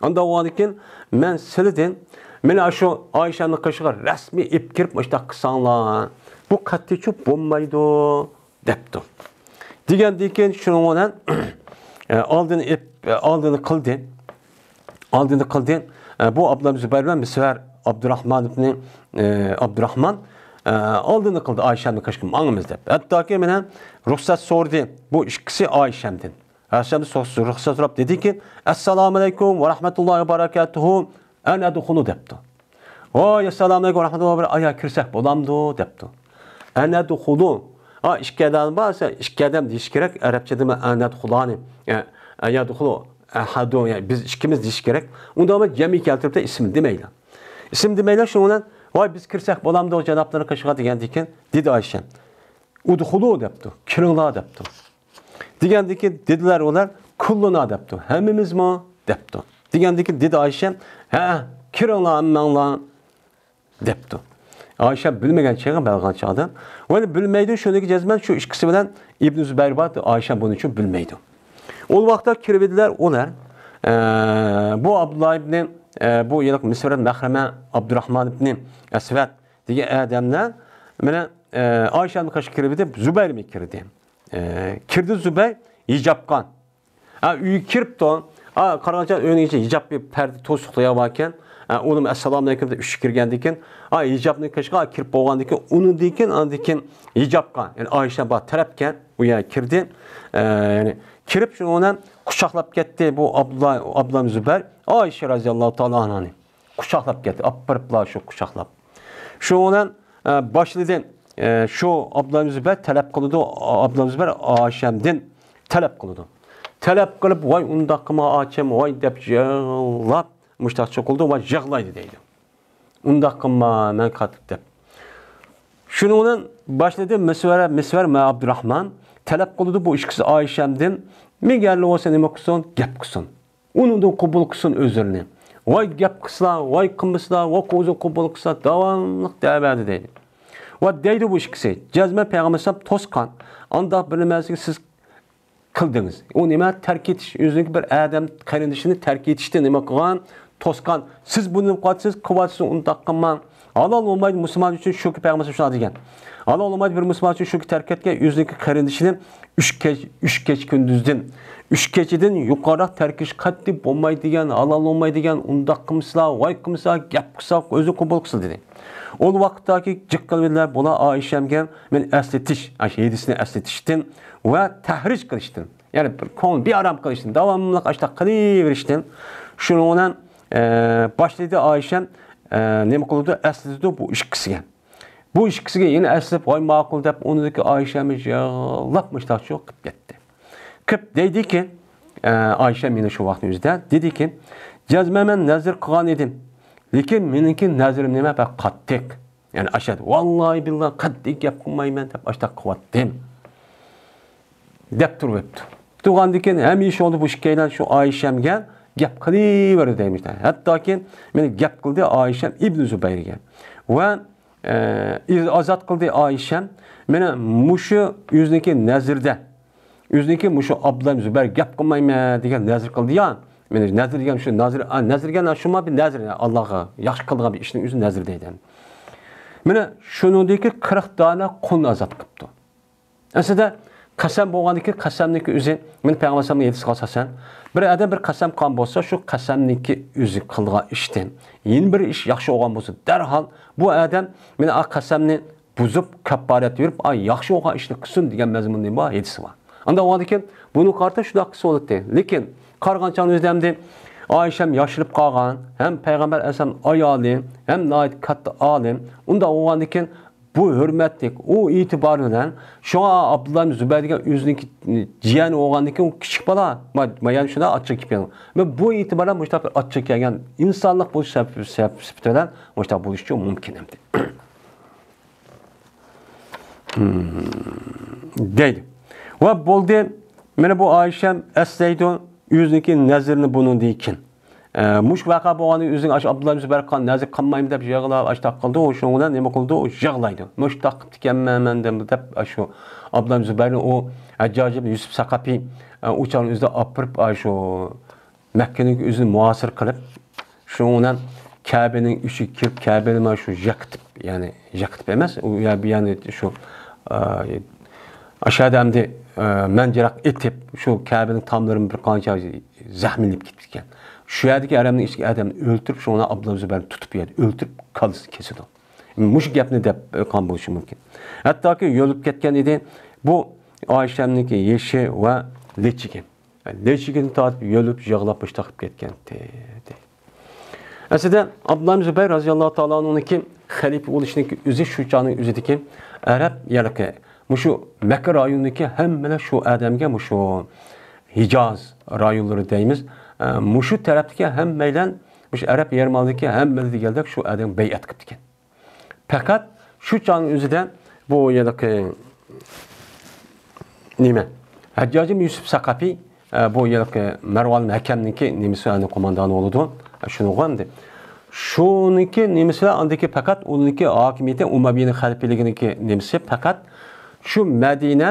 ئانداق بولغاندىكىن مەن سىلىدىن، مانا شۇ ئائىشەمنىڭ قېشىغا رەسمىي ئېلىپ كىرىپ مۇشۇنداق قىلساڭلار، بۇ قەتئىيچۇ بولمايدۇ. دەپتۇ. دېگەندىن كېيىن شۇنىڭ بىلەن، ئە، ئالدىنى ئېپ-، ئە، ئالدىنى قىلدى. ئالدىنى قىلدى. ئە، بۇ ئابدۇللا زۇبەير بىلەن مىسۋەر ئابدۇراخمانوفنى، ئە، ئابدۇراخمان، ئە، ئالدىنى قىلدى، ئائىشەمنى قېشىغا ماڭىمىز دەپ. ھەتتاكى مانا رۇخسەت سورىدى بۇ ئىككىسى ئائىشەمدىن. ئائىشەمدىن سو-، رۇخسەت سوراپ دېدىكى، ئەسسالامۇ ئەلەيكۇم ۋە رەھمەتۇللاھى ۋە بەرەكاتۇھۇ، ئەنەدخۇلۇ دەپتۇ. ۋاي، ئەسسالامۇ ئەلەيكۇم ۋە رەھمەتۇللاھى ۋە بەرەكاتۇھۇ. ئايا، كىرسەك بولامدۇ؟ دەپتۇ. ئەنەدخۇلۇ. ھا، ئىككى ئادەم بار، سەن ئىككى ئادەم دېيىش كېرەك. ئەرەبچىدىمۇ ئەنەدخۇلانى. يا، ئەيەدخۇلۇ ئەھەدۇ، يا، بىز ئىككىمىز دېيىش كېرەك. ئۇنداق بولماي جەمئىي كەلتۈرۈپ ئىسىم دېمەيلى. ئىسىم دېمەيلى، شۇنىڭ بىلەن، ۋاي، بىز كىرسەك بولامدۇ جانابلىرىنىڭ قېشىغا دېگەندىن كېيىن، دېدى ئائىشە. ئۇدخۇلۇ دەپتۇ. كىرىڭلار دەپتۇ. دېگەندىن كېيىن دېدىلەر ئۇلار، كۇللۇنا دەپتۇ. ھەممىمىزمۇ؟ دەپتۇ. دېگەندىن كېيىن دېدى ئائىشە، ھە، كىرىڭلار ھەممەڭلار دەپتۇ. ئائىشە بىلمىگەن چېغى بەلغان چاغدا. ۋەلى بىلمەيدۇ، شۇنىڭدىكى جەزمەن شۇ ئىككىسى بىلەن ئىبنى زۇبەير بار، ئائىشە بۇنىڭ ئۈچۈن بىلمەيدۇ. ئۇ ۋاقىتتا كىرىۋىدىلەر ئۇلار. ئە، بۇ ئابدۇللا ئىبنى، ئە، بۇ يىلقى مىسۋەر مەخرەمە ئابدۇراخمان ئىبنى ئەسۋەد دېگەن ئادەملەر مانا، ئە، ئائىشەنىڭ قېشىغا كىرىۋىدى، زۇبەيرمۇ كىردى. ئە، كىردى زۇبەير، ھىجابقا. ھە، ئۆيگە كىرىپتۇ. ھە، قارىغانچە ئۆينىڭ ئىچى ھىجاب بىر پەردە توسۇقلىرى باركەن. ھە، ئۇنىمۇ ئەسسالامۇ ئەلەيكۇم دەپ ئۈچ كىرگەندىن كېيىن، ھە، ھىجابنى قېشىغا كىرىپ بولغاندىن كېيىن، ئۇنىڭدىن كېيىن، ئاندىن كېيىن ھىجابقا، يەنى ئائىشە بار تەرەپكە ئۇ يەرگە كىردى. ئە، يەنى كىرىپ شۇنىڭ بىلەن قۇچاقلاپ كەتتى بۇ ئابلا-، ئابلام زۇبەر، ئائىشە رەزىياللاھۇ تائالا ئانھانى. قۇچاقلاپ كەتتى، ئاپىرىپلا شۇ قۇچاقلاپ. شۇنىڭ بىلەن، ئە، باشلىدى. ئە، شۇ ئابدۇللا زۇبەر تەلەپ قىلىدۇ، ئابدۇللا زۇبەر ئائىشەمدىن تەلەپ قىلىدۇ. تەلەپ قىلىپ، ۋاي، ئۇنداق قىلما، ئاچام، ۋاي، دەپ يىغلاپ، مۇشتاقچە قىلدى، ۋاي، يىغلايدۇ دەيدۇ. ئۇنداق قىلما، مەن قاتتىق دەپ. شۇنىڭ بىلەن باشلىدى مىسۋەر، مىسۋەر مە ئابدۇراخمان تەلەپ قىلىدۇ، بۇ ئىككىسى ئائىشەمدىن، مىگەرلى بولسا نېمە قىلسۇن، گەپ قىلسۇن. ئۇنىڭدىن قوبۇل قىلسۇن ئۆزلىرىنى. ۋاي گەپ قىلسىلا، ۋاي قىلمىسىلا، ۋاي ئۆزىنى قوبۇل قىلسا، داۋاملىق دەۋەردى دەيدۇ. ۋە دەيدۇ بۇ ئىككىسى، جەزمەن پەيغەمبەر ئەلەيھىسسالام توسقان، ئانداق بىر نېمىسىگە سىز قىلدىڭىز. ئۇ نېمە؟ تەرك ئېتىش، ئۆزىنىڭكى بىر ئادەم قېرىندىشىنى تەرك ئېتىشتىن نېمە قىلغان؟ توسقان. سىز بۇنى قىلىۋاتىسىز، قىلىۋاتىسىز، ئۇنداق قىلماڭ. ھالال بولمايدۇ مۇسۇلمان ئۈچۈن شۇكى پەيغەمبەر شۇنداق دېگەن. ھالال بولمايدۇ بىر مۇسۇلمان ئۈچۈن شۇكى تەرك ئەتكەن، ئۆزىنىڭكى قېرىندىشىنى ئۈچ كەچ-، ئۈچ كەچ كۈندۈزدىن، ئۈچ كەچىدىن يۇقىرىراق تەرك ئېتىش قەتئىي بولمايدۇ دېگەن، ھالال بولمايدۇ دېگەن، ئۇنداق قىلمىسىلا، ۋاي قىلمىسا، گەپ قىلسا، ئۆزى قوبۇل قىلسا دېدى. ئۇ ۋاقىتتاكى جىق قىلىۋىدىلەر بۇلار ئائىشەمگە مەن ئەسلىتىش، ئاشۇ ھەدىسنى ئەسلىتىشتىن ۋە تەھرىج قىلىشتىن. يەنى بىر كۆڭۈل بىئارام قىلىشتىن، داۋاملىق ئاشۇنداق قىلىۋېرىشتىن. شۇنىڭ بىلەن، ئە، باشلىدى ئائىشەم، ئە، نېمە قىلىدۇ، ئەسلىتىدۇ بۇ ئىككىسىگە. بۇ ئىككىسىگە يەنە ئەسلىتىپ، ۋاي ماقۇل دەپ، ئۇنىڭدىكى ئائىشەممۇ يىغلاپ مۇشتاقچۇ قىلىپ كەتتى. قىپ دەيدىكى، ئە، ئائىشەم يەنە شۇ ۋاقىتنىڭ ئۆزىدە دېدىكى، جەزمەن مەن نەزىر قىلغان ئىدىم، لېكىن مېنىڭكى نەزىرىم نېمە، بەك قاتتىق. يەنى ئاشۇ، ۋاللاھى بىللاھ قەتئىي گەپ قىلمايمەن دەپ ئاشۇنداق قىلىۋاتتىم. دەپ تۇرۇۋېپتۇ. تۇرغاندىن كېيىن ھەمىشە بولدى بۇ ئىككىيلەن شۇ ئائىشەمگە گەپ قىلىۋەردى دەيمىش. ھەتتاكى مېنى گەپ قىلدى ئائىشەم ئىبنى زۇبەيرگە. ۋە، ئە، ئاز-، ئازاد قىلدى ئائىشەم. مېنى مۇشۇ ئۆزىنىڭكى نەزىرىدە، ئۆزىنىڭكى مۇشۇ ئابدۇللا زۇبەير گەپ قىلمايمەن دېگەن نەزىر قىلدى يا. مېنى نەزىر دېگەن شۇ نەزىر، ئا، نەزىر دېگەن شۇما بىر نەزىر، ئاللاغا ياخشى قىلىدىغان بىر ئىشنىڭ ئۆزى نەزىر دەيدۇ. مېنى شۇنىڭدىكى قىرىق دانە قۇلنى ئازاد قىپتۇ. ئەسلىدە قەسەم بولغاندىكى قەسەمنىڭكى ئۆزى، مانا پەيغەمبەر ئەلەيھىسسالامنىڭ ھەدىسىگە ئاساسەن، بىر ئادەم بىر قەسەم قىلغان بولسا، شۇ قەسەمنىڭكى ئۆزى قىلغان ئىشتىن يەنە بىر ئىش ياخشى بولغان بولسا، دەرھال بۇ ئادەم مانا ئا قەسەمنى بۇزۇپ، كاپپارەت بېرىپ، ئاي، ياخشى بولغان ئىشنى قىلسۇن دېگەن مەزمۇننى بار ھەدىسى بار. ئاندا بولغاندىكىن بۇنىڭغا قارىتا شۇنداق قىلسا بولاتتى. لېكىن قارىغان چاغدا ئۆزىدە ئەمدى ئائىشەم ياشىرىپ قالغان، ھەم پەيغەمبەر ئەلەيھىسسالام ئايالى، ھەم ناھايىتى كاتتا ئالىم. ئۇنداق بولغاندىكىن بۇ ھۆرمەتلىك، ئۇ ئېتىبار بىلەن شۇڭا ئابدۇللا ئىبن زۇبەير دېگەن ئۆزىنىڭكى جىيەنى بولغاندىكىن ئۇ كىچىك بالا، ما-، ما-، يەنى شۇنداق ئاچچىقى كەلگەن. مەن بۇ ئېتىبار بىلەن مۇشۇنداق بىر ئاچچىقى كەلگەن ئىنسانلىق بولۇش سەپ-، سەپ-، سۈپىتى بىلەن مۇشۇنداق بولۇشى مۇمكىن ئەمدى. دەيدۇ. ۋە بولدى، مانا بۇ ئائىشەم ئەسلەيدۇ ئۆزىنىڭكى نەزىرىنى بۇنىڭدىن كېيىن. ئە، مۇشۇ ۋەقە بولغاندىن ئۆزىنىڭ ئاشۇ ئابدۇللا ئىبن زۇبەير قىلغان نەزىر قىلمايمەن دەپ يىغلاپ، ئاشۇنداق قىلدى، ئۇ شۇنىڭ بىلەن نېمە قىلدى، ئۇ يىغلايدۇ. مۇشۇنداق قىپتىكەنمەن مەن دەپ، دەپ ئاشۇ ئابدۇللا ئىبن زۇبەيرنى ئۇ ھەججاج ئىبن يۈسۈپ سەقەپى، ئە، ئۇ چاغنىڭ ئۆزىدە ئاپىرىپ، ئاشۇ مەككىنىڭ ئۆزىنى مۇھاسىرە قىلىپ، شۇنىڭ بىلەن كەبىنىڭ ئىچىگە كىرىپ، كەبىنى مانا شۇ يىقىتىپ، يەنى يىقىتىپ ئەمەس، ئۇ يە-، يەنى شۇ، ئا، ئاشۇ يەردە ئەمدى، ئا، مەنجىرەق ئېتىپ، شۇ كەبىنىڭ تاملىرىنى بىر قانچە زەخىملىنىپ كېتىپتىكەن. شۇ يەردىكى ھەرەمنىڭ ئىچىدىكى ئادەمنى ئۆلتۈرۈپ، شۇنىڭ بىلەن ئابدۇللا زۇبەيرنى تۇتۇپ، يەنى ئۆلتۈرۈپ، كاللىسىنى كېسىدۇ. مۇشۇ گەپنى دەپ قىلغان بولۇشى مۇمكىن. ھەتتاكى يۆلۈپ كەتكەن ئىدى. بۇ ئائىشەمنىڭكى يېشى ۋە لېچىكى. لېچىكىنى تارتىپ، يۆلۈپ، يىغلاپ، مۇشۇنداق قىلىپ كەتكەنتى، دەيدۇ. ئەسلىدە، ئابدۇللا ئىبن زۇبەير رازىياللاھۇ تائالا ئەنھۇنىڭكى خەلىپە بولۇشىنىڭكى ئۆزى شۇ چاغنىڭ ئۆزىدىكى ئەرەب، يەنى مۇشۇ مەككە رايونىدىكى ھەممىلەر شۇ ئادەمگە، مۇشۇ ھىجاز رايونلىرى دەيمىز، ئە، مۇشۇ تەرەپتىكى ھەممەيلەن مۇشۇ ئەرەب يېرىم ئارىلىدىكى ھەممىلەر دېگەندەك شۇ ئادەمگە بەيئەت قىپتىكەن. پەقەت شۇ چاغنىڭ ئۆزىدە بۇ ھېلىقى نېمە، ھەججاج ئىبن يۈسۈپ سەقەفى، ئە، بۇ ھېلىقى مەرۋان ھەكەمنىڭكى نېمىسى، يەنى قوماندانى بولىدۇ. شۇنىڭغا ئەمدى. شۇنىڭكى نېمىسى بىلەن ئاندىكى پەقەت ئۇنىڭكى ھاكىمىيىتى، ئۇمەۋىينىڭ خەلىپىلىكىنىڭكى نېمىسى پەقەت شۇ مەدىنە،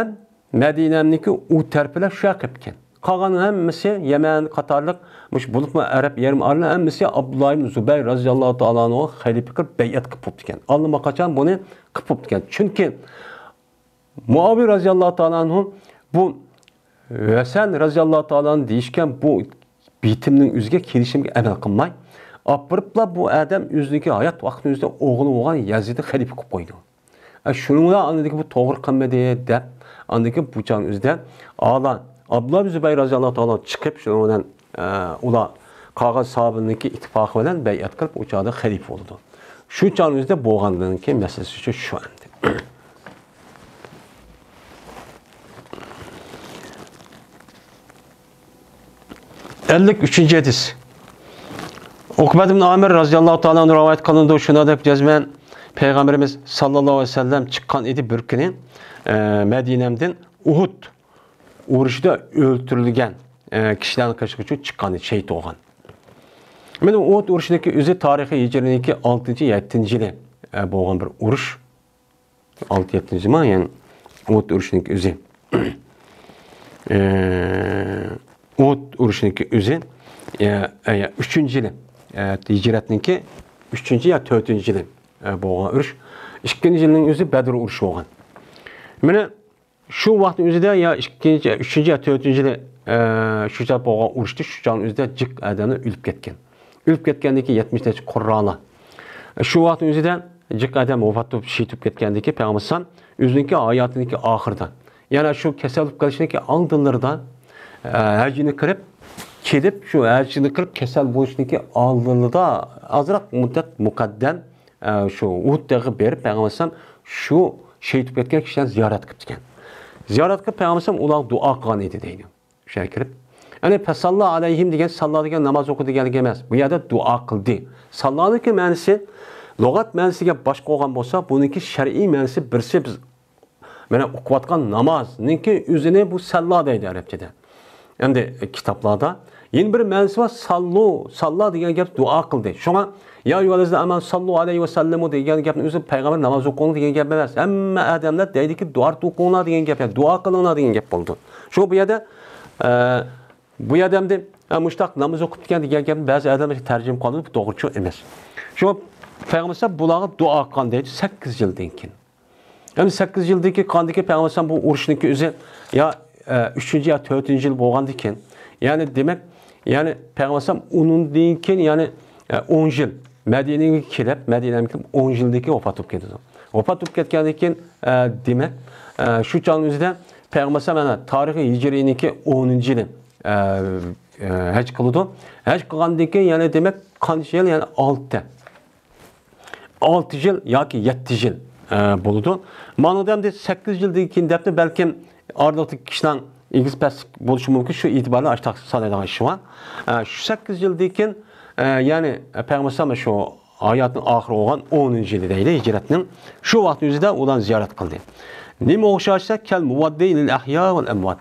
مەدىنەنىڭكى ئۇ تەرىپىلەر شۇ ياققا كەپتىكەن. قالغان ھەممىسى يەمەن قاتارلىق، مۇشۇ بولۇپمۇ ئەرەب يېرىم ئارىلىق ھەممىسى ئابدۇللا ئىبن زۇبەير رازىياللاھۇ تائالا ئەنھۇغا خەلىپە قىلىپ بەيئەت قىلىپ بوپتىكەن. ئاللىماقاچان بۇنى قىلىپ بوپتىكەن. چۈنكى مۇئاۋىيە رازىياللاھۇ تائالا ئەنھۇ بۇ ھەسەن رازىياللاھۇ تائالا ئەنھۇ دېيىشكەن بۇ بېيىتىمنىڭ ئۆزىگە، كېلىشىمگە ئەمەل قىلماي، ئاپىرىپلا بۇ ئادەم ئۆزىنىڭكى ھايات ۋاقتىنىڭ ئۆزىدە ئوغلى بولغان يەزىدنى خەلىپە قىلىپ قويدى. ئە، شۇنىڭ بىلەن ئاندىكى بۇ توغرا قىلمىدى دەپ، ئاندىكى بۇ چاغنىڭ ئۆزىدە ئالا ئابدۇللا ئىبن زۇبەير رازىياللاھۇ تائالا چىقىپ، شۇنىڭ بىلەن، ئە، ئۇلار قالغان ساھابىلەرنىڭكى ئىتتىپاقى بىلەن بەيئەت قىلىپ، ئۇ چاغدا خەلىپە بولىدۇ. شۇ چاغنىڭ ئۆزىدە بولغاندىن كېيىن مەسىلىسى شۇ، شۇ ئەمدى. ئەللىك ئۈچىنچى ھەدىس. ئۇقبەت ئىبن ئامىر رازىياللاھۇ تائالا ئەنھۇ رىۋايەت قىلىنىدۇ، شۇنىڭدەك جەزمەن پەيغەمبىرىمىز ساللاللاھۇ ئەلەيھى ۋەسەللەم چىققان ئىدى بىر كۈنى، ئە، مەدىنەمدىن ئۇھۇد ئۇرۇشىدا ئۆلتۈرۈلگەن، ئە، كىشىلەرنى قىلىش ئۈچۈن چىققان ئىدى، شېھىت بولغان. مانا ئۇھۇد ئۇرۇشىنىڭكى ئۆزى تارىخىي ھىجرىينىڭكى ئالتىنچى، يەتتىنچى يىلى، ئە، بولغان بىر ئۇرۇش. ئالتە يەتتىنچى ما، يەنى ئۇھۇد ئۇرۇشىنىڭكى ئۆزى. ئە، ئۇھۇد ئۇرۇشىنىڭكى ئۆزى، ئە، ئە، ئۈچىنچى يىلى، ئە، ھىجرەتنىڭكى ئۈچىنچى يا تۆتىنچى يىلى، ئە، بولغان ئۇرۇش. ئىككىنچى يىلنىڭ ئۆزى بەدر ئۇرۇشى بولغان. مانا شۇ ۋاقىتنىڭ ئۆزىدە يا ئىككىنچى، ئۈچىنچى يا تۆتىنچى يىلى، ئە، شۇ چاغ بولغان ئۇرۇشتا شۇ چاغنىڭ ئۆزىدە جىق ئادەملەر ئۆلۈپ كەتكەن. ئۆلۈپ كەتكەندىن كېيىن يەتمىش نەچچە قۇررالار. شۇ ۋاقىتنىڭ ئۆزىدە جىق ئادەم ۋاپات بولۇپ، شېھىت بولۇپ كەتكەندىن كېيىن پەيغەمبەر ئەلەيھىسسالام ئۆزىنىڭكى ھاياتىنىڭكى ئاخىرىدا، يەنى شۇ كېسەل بولۇپ قېلىشنىڭكى ئالدىلىرىدا، ئە، ھەجنى قىلىپ، كېلىپ، شۇ ھەجنى قىلىپ كېسەل بولۇشنىڭكى ئالدىلىرىدا ئازراق مۇددەت مۇقەددەم، ئە، شۇ ئۇھۇد تېغىغا بېرىپ، پەيغەمبەر ئەلەيھىسسالام شۇ شېھىت بولۇپ كەتكەن كىشىلەرنى زىيارەت قىپتىكەن. زىيارەت قىلىپ، پەيغەمبەر ئەلەيھىسسالام ئۇلارغا دۇئا قىلغان ئىدى دەيدۇ. شۇ يەرگە كىرىپ. يەنى، فەساللا ئەلەيھىم دېگەن ساللا دېگەن ناماز ئوقۇ دېگەنلىك ئەمەس. بۇ يەردە دۇئا قىلدى. ساللانىڭكى مەنىسى، لۇغەت مەنىسىگە باشقا بولغان بولسا، بۇنىڭكى شەرئىي مەنىسى بىرسى بىز مانا ئوقۇۋاتقان نامازنىڭكى ئۆزىنى بۇ سەللا دەيدۇ ئەرەبچىدە. ئەمدى كىتابلاردا يەنە بىر مەنىسى بار، ساللۇ، ساللا دېگەن گەپ دۇئا قىلدى. شۇڭا، يا ئەييۇھەللەزىنە ئامەنۇ ساللۇ ئەلەيھى ۋە سەللىمۇ دېگەن گەپنىڭ ئۆزى پەيغەمبەر ناماز ئوقۇڭ دېگەن گەپ ئەمەس. ھەممە ئادەملەر دەيدىكى، دۇئا ئوقۇڭلار دېگەن گەپ، يا دۇئا قىلىڭلار دېگەن گەپ بولىدۇ. شۇڭا بۇ يەردە، ئە، بۇ يەردە ئەمدى، ئە، مۇشتاق ناماز ئوقۇپتىكەن دېگەن گەپنى بەزى ئادەملەر تەرجىمە قىلىدۇ، بۇ توغرىچۇ ئەمەس. شۇڭا پەيغەمبەر بۇلارغا دۇئا قىلغان دەيدۇ، سەككىز يىلدىن كېيىن. ئەمدى سەككىز يىلدىكى قاندىكى پەيغەمبەر بۇ ئۇرۇشنىڭكى ئۆزى يا، ئە، ئۈچىنچى يا تۆتىنچى يىل بولغاندىكىن، يەنى دېمەك، يەنى پەيغەمبەر ئۇنىڭدىن كېيىن، يەنى، ئە، ئون يىل مەدىنىگە كېلىپ، مەدىنەگە كېلىپ ئون يىلدىكى ۋاپات بولۇپ كېتىدۇ. ۋاپات بولۇپ كەتكەندىن كېيىن، ئە، دېمەك، ئە، شۇ چاغنىڭ ئۆزىدە پەيغەمبەر ئەلەيھىسسالام، مانا، تارىخىي ھىجرىينىڭكى ئونىنچى يىلى، ئە، ئە، ھەج قىلىدۇ. ھەج قىلغاندىن كېيىن يەنە، دېمەك، قانچە يىل؟ يەنە ئالتە. ئالتە يىل ياكى يەتتە يىل، ئە، بولىدۇ. مانا ئەمدى سەككىز يىلدىن كېيىن دەپتۇ، بەلكىم ئارىلىقتىكى كىشىنىڭ ئېگىز پەسلىك بولۇشى مۇمكىن، شۇ ئېتىبارى ئاشتاق سانايدىغان ئىشى بار. ئە، شۇ سەككىز يىلدىن كېيىن، ئە، يەنى، ئە، پەيغەمبەر ئەلەيھىسسالام شۇ ھاياتنىڭ ئاخىرى بولغان ئونىنچى يىلى دەيلى ھىجرەتنىڭ. شۇ ۋاقىتنىڭ ئۆزىدە ئۇلارنى زىيارەت قىلدى. نېمە ئوخشاش دېسە، كەل مۇۋەددىئىن لىل ئەھيا ۋەل ئەمۋات.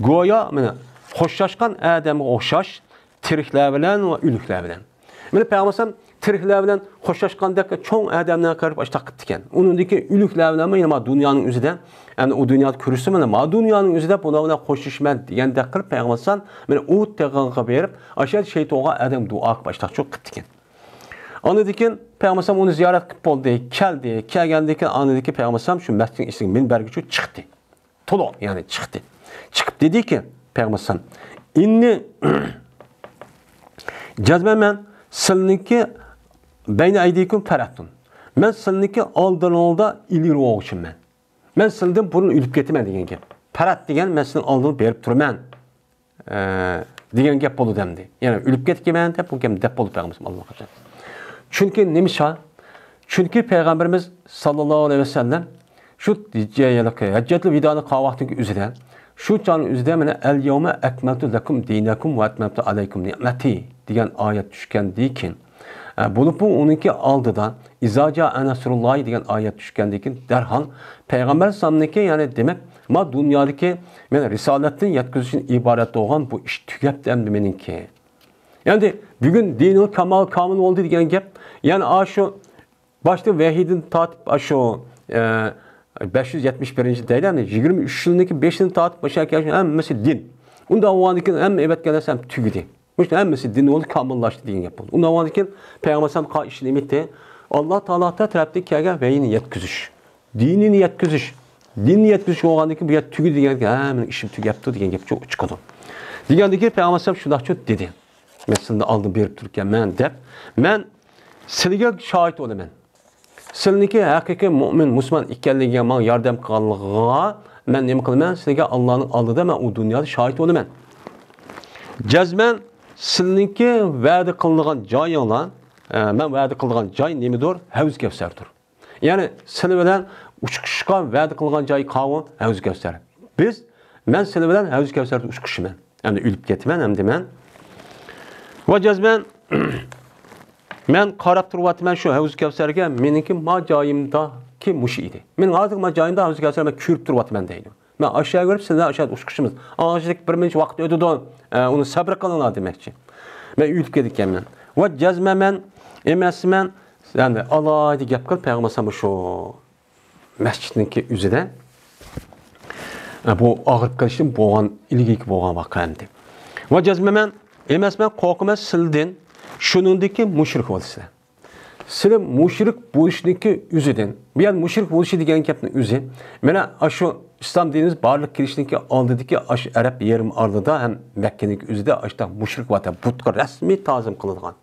گويا، مانا، خوشلاشقان ئادەمگە ئوخشاش، تىرىكلەر بىلەن ۋە ئۆلۈكلەر بىلەن. مانا پەيغەمبەر ئەلەيھىسسالام تىرىكلەر بىلەن خوشلاشقاندەك چوڭ ئادەملەرگە قاراپ ئاشتاق قىپتىكەن. ئۇنىڭدىكى ئۆلۈكلەر بىلەنمۇ يەنە مانا دۇنيانىڭ ئۆزىدە، يەنى ئۇ دۇنيادا كۆرۈشسە، مانا، مانا دۇنيانىڭ ئۆزىدە بۇلار بىلەن خوشلىشىمەن دېگەندەك قىلىپ پەيغەمبەر ئەلەيھىسسالام مانا ئۇ تېغىغا بېرىپ، ئاشۇ يەردە شېھىت بولغان ئادەم دۇئا قىلىپ ئاشتاق چوق قىپتىكەن. ئاندىن كېيىن پەيغەمبەر ئەلەيھىسسالام ئۇنى زىيارەت قىلىپ بولدى، كەلدى. كەلگەندىن كېيىن ئاندىن كېيىن پەيغەمبەر ئەلەيھىسسالام شۇ مەسچىتنىڭ ئىچىدىكى مىنبەرگىچۇ چىقتى. تولۇق، يەنى چىقتى. چىقىپ دېدىكى پەيغەمبەر ئەلەيھىسسالام، ئىننى جەزمەن مەن سىلنىڭكى بەينە ئەيدىكۇم پەرەتتۇن. مەن سىلنىڭكى ئالدىڭلاردا ئىلگىرى بولغۇچىمەن. مەن سىلدىن بۇرۇن ئۆلۈپ كېتىمەن دېگەن گەپ. پەرەت دېگەن مەن سىلىنىڭ ئالدىڭلاردا بېرىپ تۇرىمەن، ئە، دېگەن گەپ بولىدۇ ئەمدى. يەنى ئۆلۈپ كېتىمەن دەپ بۇ گەپنى دەپ بولدى پەيغەمبەر ئەلەيھىسسالام ئاللىقاچان. چۈنكى نېمىشقا؟ چۈنكى پەيغەمبىرىمىز ساللاللاھۇ ئەلەيھى ۋەسەللەم شۇ ھەججەتۇل ۋىدانى قىلغان ۋاقتىنىڭ ئۆزىدە، شۇ چاغنىڭ ئۆزىدە مانا، ئەل يەۋمە ئەكمەلتۇ لەكۇم دىنەكۇم ۋە ئەتمەمتۇ ئەلەيكۇم نىئمەتى دېگەن ئايەت چۈشكەندىن كېيىن، ئە، بولۇپمۇ ئۇنىڭكى ئالدىدا ئىزا جائە نەسرۇللاھى دېگەن ئايەت چۈشكەندىن كېيىن دەرھال پەيغەمبەر ئەلەيھىسسالامنىڭكى، يەنى دېمەك، ما دۇنيادىكى مەن رىسالەتتىن يەتكۈزۈشتىن ئىبارەت بولغان بۇ ئىش تۈگەپتۇ ئەمدى مېنىڭكى. ئەمدى بۈگۈن دىنۇل كامال كامىل بولدى دېگەن گەپ، يەنى ئاشۇ باشتا ۋەھىيدىن تارتىپ، ئاشۇ، ئە، بەش يۈز يەتمىش بىرىنچى دەيدۇ، يەنى يىگىرمە ئۈچ يىلنىڭكى بېشىدىن تارتىپ، ماشۇ يەرگە كەلگەن ھەممىسى دىن. ئۇنداق بولغاندىن كېيىن ھەممە ئەۋەتكەن نەرسە ھەم تۈگىدى. مۇشۇ ھەممىسى دىن بولدى، كامىللاشتى دېگەن گەپ بولدى. ئۇنداق بولغاندىن كېيىن پەيغەمبەر ئەلەيھىسسالام قىلغان ئىشى نېمە ئىدى؟ ئاللا تائالا تەرەپتىن كەلگەن ۋەھىينى يەتكۈزۈش. دىنىنى يەتكۈزۈش. دىننى يەتكۈزۈش بولغاندىن كېيىن بۇ يەر تۈگىدى دېگەن، ھە، مېنىڭ ئىشىم تۈگەپتۇ دېگەن گەپ چىقىدۇ. دېگەندىن كېيىن پەيغەمبەر ئەلەيھىسسالام شۇنداق دېدى. مەن سىلىدىن ئالدىن بېرىپ تۇرۇپكەنمەن دەپ، مەن سىلىگە شاھىت بولىمەن. سىلىنىڭكى ھەقىقىي مۇئمىن، مۇسۇلمان ئىكەنلىكىگە ماڭا ياردەم قىلغانلىقىغا مەن نېمە قىلىمەن؟ سىلىگە ئاللانىڭ ئالدىدا مەن ئۇ دۇنيادا شاھىت بولىمەن. جەزمەن سىلىنىڭكى ۋەدە قىلىنغان جايىڭلار، ئە، مەن ۋەدە قىلىدىغان جاي نېمىدۇر؟ ھەۋز كەۋسەردۇر. يەنى سىلى بىلەن ئۇچۇشۇشقا ۋەدە قىلغان جاي قاۋۇ ھەۋز كەۋسەر. بىز، مەن سىلى بىلەن ھەۋز كەۋسەردە ئۇچۇشىمەن. ئەمدى ئۆلۈپ كېتىمەن ئەمدى مەن. ۋە جەزمەن مەن قاراپ تۇرۇۋاتىمەن شۇ ھەۋز كەۋسەرگە، مېنىڭكى ما جايىمداكى مۇشۇ ئىدى. مېنىڭ ھازىرقى ما جايىمدا ھەۋز كەۋسەر مەن كۆرۈپ تۇرۇۋاتىمەن دەيدۇ. مەن ئاشۇ يەرگە بېرىپ سىلەر ئاشۇ يەردە ئۇچۇشىمىز. ئاڭلىشىدىكى بىر مۇنچە ۋاقىت ئۆتىدۇ. ئە، ئۇنى سەبرى قىلىڭلار دېمەكچى. مەن ئۆلۈپ كېتىدىكەنمەن. ۋە جەزمەن مەن ئەمەسمەن، يەنى ئالاھىدە گەپ قىلىپ پەيغەمبەر ئەلەيھىسسالام شۇ مەسچىتنىڭكى ئۆزىدە، ئە، بۇ ئاغرىپ قېلىشتىن بولغان، ئىلگىرىكى بولغان ۋەقەمدى. ۋە جەزمەن مەن ئەمەسمەن، قورقىمەن سىلىدىن، شۇنىڭدىكى مۇشرىك بولىسىلەر. سىلى مۇشرىك بولۇشنىڭكى ئۆزىدىن، بۇ يەر مۇشرىك بولۇشى دېگەن گەپنىڭ ئۆزى، مانا ئاشۇ ئىسلام دىنىمىز بارلىققا كېلىشتىكى ئالدىدىكى ئاشۇ ئەرەب يېرىم ئارىلىدا ھەم مەككىنىڭكى ئۆزىدە ئاشۇنداق مۇشرىك بارتە، بۇتقا رەسمىي تازىم قىلىدىغان.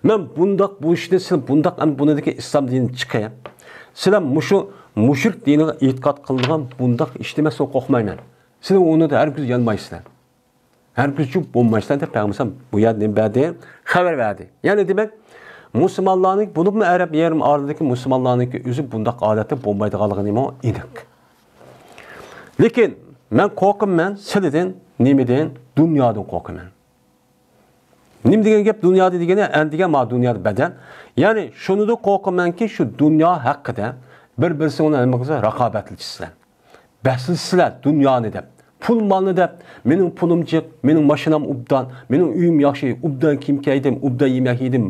مەن بۇنداق بولۇشىدىن سىلى بۇنداق ئەمدى بۇنىڭدىكى ئىسلام دىنىنى چىقىپ، سىلەر مۇشۇ مۇشرىك دىنىغا ئېتىقاد قىلىدىغان بۇنداق ئىش دېمەسلىكىگە قورقمايمەن. سىلەر ئۇنىڭدا ھەرگىز يانمايسىلەر. ھەرگىزچۇ بولمايسىلەر دەپ پەيغەمبەر بۇ يەردە نېمە بەردى؟ خەۋەر بەردى. يەنى دېمەك، مۇسۇلمانلارنىڭ، بولۇپمۇ ئەرەب يېرىم ئارىلىدىكى مۇسۇلمانلارنىڭكى ئۆزى بۇنداق ھالەتتە بولمايدىغانلىقىمۇ ئېنىق. لېكىن مەن قورقىمەن سىلىدىن، نېمىدىن؟ دۇنيادىن قورقىمەن. نېمە دېگەن گەپ دۇنيادا دېگىنى؟ ئەن دېگەن ما دۇنيادا بەدەن. يەنى شۇنىدىن قورقىمەنكى، شۇ دۇنيا ھەققىدە بىر-بىرسىنىڭ ھەممىڭىزگە رىقابەتلىشىسىلەر. بەسلىشىسىلەر دۇنيانى دەپ. پۇل-مالنى دەپ، مېنىڭ پۇلۇم جىق، مېنىڭ ماشىنام ئوبدان، مېنىڭ ئۆيۈم ياخشى، ئوبدان كىيىم كىيدىم، ئوبدان يېمەك يېدىم،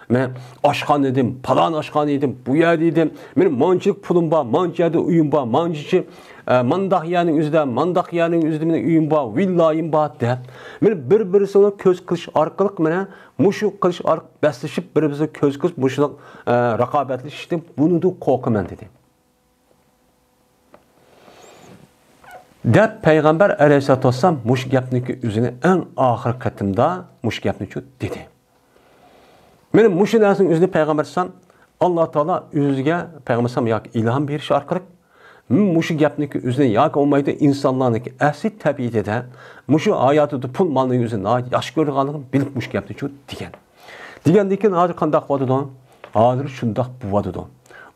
مەن ئاشخانا ئىدىم، پالان ئاشخانا ئىدىم، بۇ يەردە ئىدىم، مېنىڭ مانچىلىك پۇلۇم بار، مانچە يەردە ئۆيۈم بار، مانچىچە، ئە، مانداق يەرنىڭ ئۆزىدە، مانداق يەرنىڭ ئۆزىدە مېنىڭ ئۆيۈم بار، ۋىللايىم بار دەپ، مانا بىر-بىرسىنى كۆز قىلىش ئارقىلىق، مانا مۇشۇ قىلىش ئارقىلىق بەسلىشىپ، بىر-بىرسىگە كۆز قىلىش، مۇشۇنداق، ئە، رىقابەتلىشىشتىن بۇنىدىن قورقىمەن دېدى. دەپ پەيغەمبەر ئەلەيھىسسالاتۇ ۋەسسالام مۇشۇ گەپنىكى ئۆزىنى ئەڭ ئاخىرقى قېتىمدا مۇشۇ گەپنى شۇ دېدى. مانا مۇشۇ نەرسىنىڭ ئۆزىنى پەيغەمبەر ئەلەيھىسسالام ئاللا تائالا ئۆزىگە پەيغەمبەر ئەلەيھىسسالام ياكى ئىلھام بېرىش ئارقىلىق مۇشۇ گەپنىكى ئۆزىنى ياكى بولمايدۇ ئىنسانلارنىڭكى ئەسلى تەبىئىتىدە مۇشۇ ھاياتىدا پۇل مالنىڭ ئۆزىنى ناھايىتى ياخشى كۆرىدىغانلىقىنى بىلىپ مۇشۇ گەپنى شۇ دېگەن. دېگەندىن كېيىن ھازىر قانداق بولىدۇ؟ ھازىر شۇنداق بولۇۋاتىدۇ.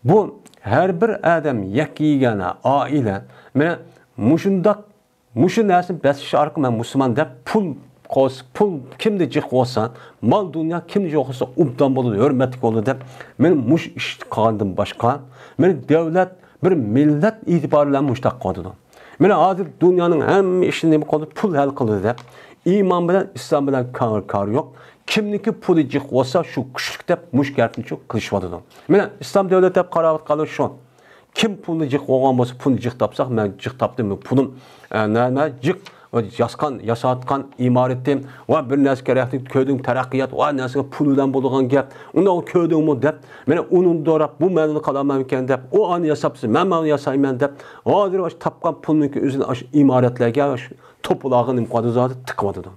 بۇ ھەر بىر ئادەم يەككە يېگانە ئائىلە، مانا مۇشۇنداق مۇشۇ نەرسىنى بەسلىشى ئارقىلىق مەن مۇسۇلمان دەپ پۇل قوس-، پۇل كىمدە جىق بولسا، مال دۇنيا كىمدە جىق بولسا ئوبدان بولىدۇ، ھۆرمەتلىك بولىدۇ دەپ مەن مۇشۇ ئىشنى قىلغاندىن باشقا، مەن دۆلەت بىر مىللەت ئېتىبارى بىلەن مۇشۇنداق قىلىۋاتىدۇ. مانا ھازىر دۇنيانىڭ ھەممە ئىشىنى نېمە قىلىدۇ؟ پۇل ھەل قىلىدۇ دەپ، ئىمان بىلەن، ئىسلام بىلەن كار، كارى يوق. كىمنىڭكى پۇلى جىق بولسا، شۇ كۈچلۈك دەپ مۇشۇ گەپنى شۇ قىلىشىۋاتىدۇ. مانا ئىسلام دۆلىتى دەپ قاراۋاتقانلار شۇ. كىم پۇلى جىق بولغان بولسا، پۇلى جىق تاپساق، مەن جىق تاپتىم، پۇلۇم، ئە، نېمە، جىق، ياسقان، ياساتقان ئىمارىتىم، ۋە بىر نەرسە كېرەكلىك، كۆردۈڭ، تەرەققىيات، ۋە نەرسىگە پۇل بىلەن بولىدىغان گەپ. ئۇنداق كۆردۈڭمۇ دەپ، مانا ئۇنى دوراپ، بۇ مەنىنى قالامەنكەن دەپ، ئۇ ئانى ياساپسىز، مەن مانا ياسايمەن دەپ، ھازىر ئاشۇ تاپقان پۇلنىڭكى ئۆزىنى ئاشۇ ئىمارەتلەرگە، ئاشۇ توپىلاغا نېمە قىلىۋاتىدۇ، تىقىۋاتىدۇ.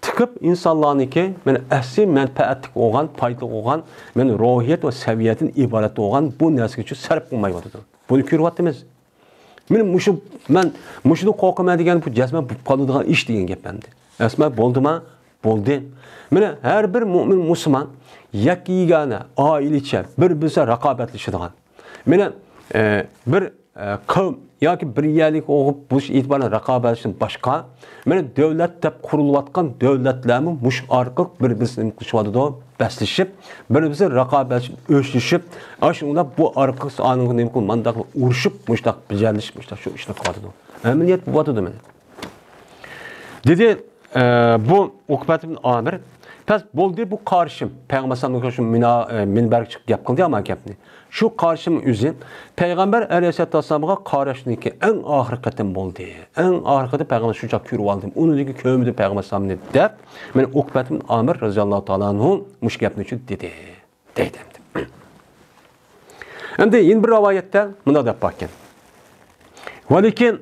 تىقىپ ئىنسانلارنىڭكى مانا ئەسلى مەنپەئەتلىك بولغان، پايدىلىق بولغان، مانا روھىيەت ۋە سەۋىيەدىن ئىبارەت بولغان بۇ نەرسىگە شۇ سەرپ قىلمايۋاتىدۇ. بۇنى كۆرۈۋاتىمىز. مانا مۇشۇ، مەن مۇشۇنى قورقىمەن دېگەن بۇ جەزمەن بولۇپ قالىدىغان ئىش دېگەن گەپ ئەمدى. ئەسمە بولدىما؟ بولدى. مانا ھەر بىر مۆمىن مۇسۇلمان يەككە يېگانە، ئائىلىچە، بىر-بىرسى رىقابەتلىشىدىغان. مانا، ئە، بىر، ئە، قەۋم ياكى بىر يەرلىك بولۇش ئېتىبارى بىلەن رىقابەتلىشىشتىن باشقا، مانا دۆلەت دەپ قۇرۇلۇۋاتقان دۆلەتلەرمۇ مۇشۇ ئارقىلىق بىر-بىرسىنى نېمە قىلىشىۋاتىدۇ؟ بەسلىشىپ، بىر-بىرسى رىقابەتلىشىپ، ئۆچلىشىپ، ئاشۇنداق بۇ ئارقىلىق ئانىڭغا نېمە قىلىپ، مانداق ئۇرۇشۇپ، مۇشۇنداق بېجەرلىشىپ، مۇشۇنداق شۇ ئىشنى قىلىۋاتىدۇ. ئەمەلىيەت بولۇۋاتىدۇ مانا. دېدى، ئە، بۇ ئوقبەت ئىبن ئامىر، بەس بولدى، بۇ قارىشىم. پەيغەمبەر ئەلەيھىسسالام شۇ مىنا-، ئە، مىنبەرگە چىقىپ گەپ قىلدى يا ما گەپنى. شۇ قارىشىم ئۆزى پەيغەمبەر ئەلەيھىسسالاتۇ ۋەسسالامغا قاراشنىكى ئەڭ ئاخىرقى قېتىم بولدى. ئەڭ ئاخىرقى قېتىم پەيغەمبەر شۇنچاق كۆرۈۋالدىم. ئۇنىڭدىن كېيىن كۆرمىدىم پەيغەمبەر ئەلەيھىسسالامنى دەپ، مانا ئوقبەت ئىبن ئامىر رەزىياللاھۇ تائالا ئەنھۇ مۇشۇ گەپنى شۇ دېدى. دەيدۇ ئەمدى. ئەمدى يەنە بىر رىۋايەتتە مۇنداق دەپ باركەن. ۋەلىكىن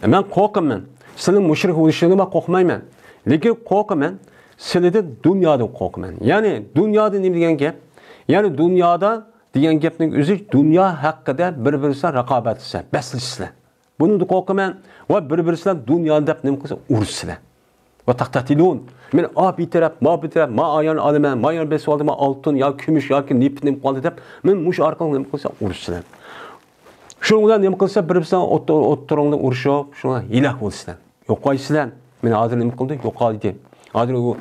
مەن قورقىمەن. سىلىنىڭ مۇشرىك بولۇشىڭىزدىن مەن قورقمايمەن. لېكىن قورقىمەن. سىلىدىن دۇنيادىن قورقىمەن. يەنى دۇنيادا نېمە دېگەن گەپ؟ يەنى دۇنيادا دېگەن گەپنىڭ ئۆزى دۇنيا ھەققىدە بىر-بىرسى بىلەن رىقابەتلىشىسىلەر، بەسلىشىسىلەر. بۇنىڭدىن قورقىمەن ۋە بىر-بىرسى بىلەن دۇنيانى دەپ نېمە قىلسا ئۇرۇشىسىلەر. ۋە تەقتەتىلۇن. مەن ئا بىر تەرەپ، ما بىر تەرەپ، ما ئايان ئالىمەن، ما يان بېسىۋالدى، ما ئالتۇن يا كۈمۈش ياكى نېفىت نېمە قىلدى دەپ، مەن مۇشۇ ئارقىلىق نېمە قىلسا ئۇرۇشىسىلەر. شۇنىڭ بىلەن نېمە قىلسا بىر-بىرسىنىڭ ئوتتۇ-، ئوتتۇرىڭدا ئۇرۇشۇپ، شۇڭا ھېلاك بولىسىلەر. يوقايسىلەر. مەن ھازىر نېمە قىلدى؟ يوقالدى. ھازىر ئۇ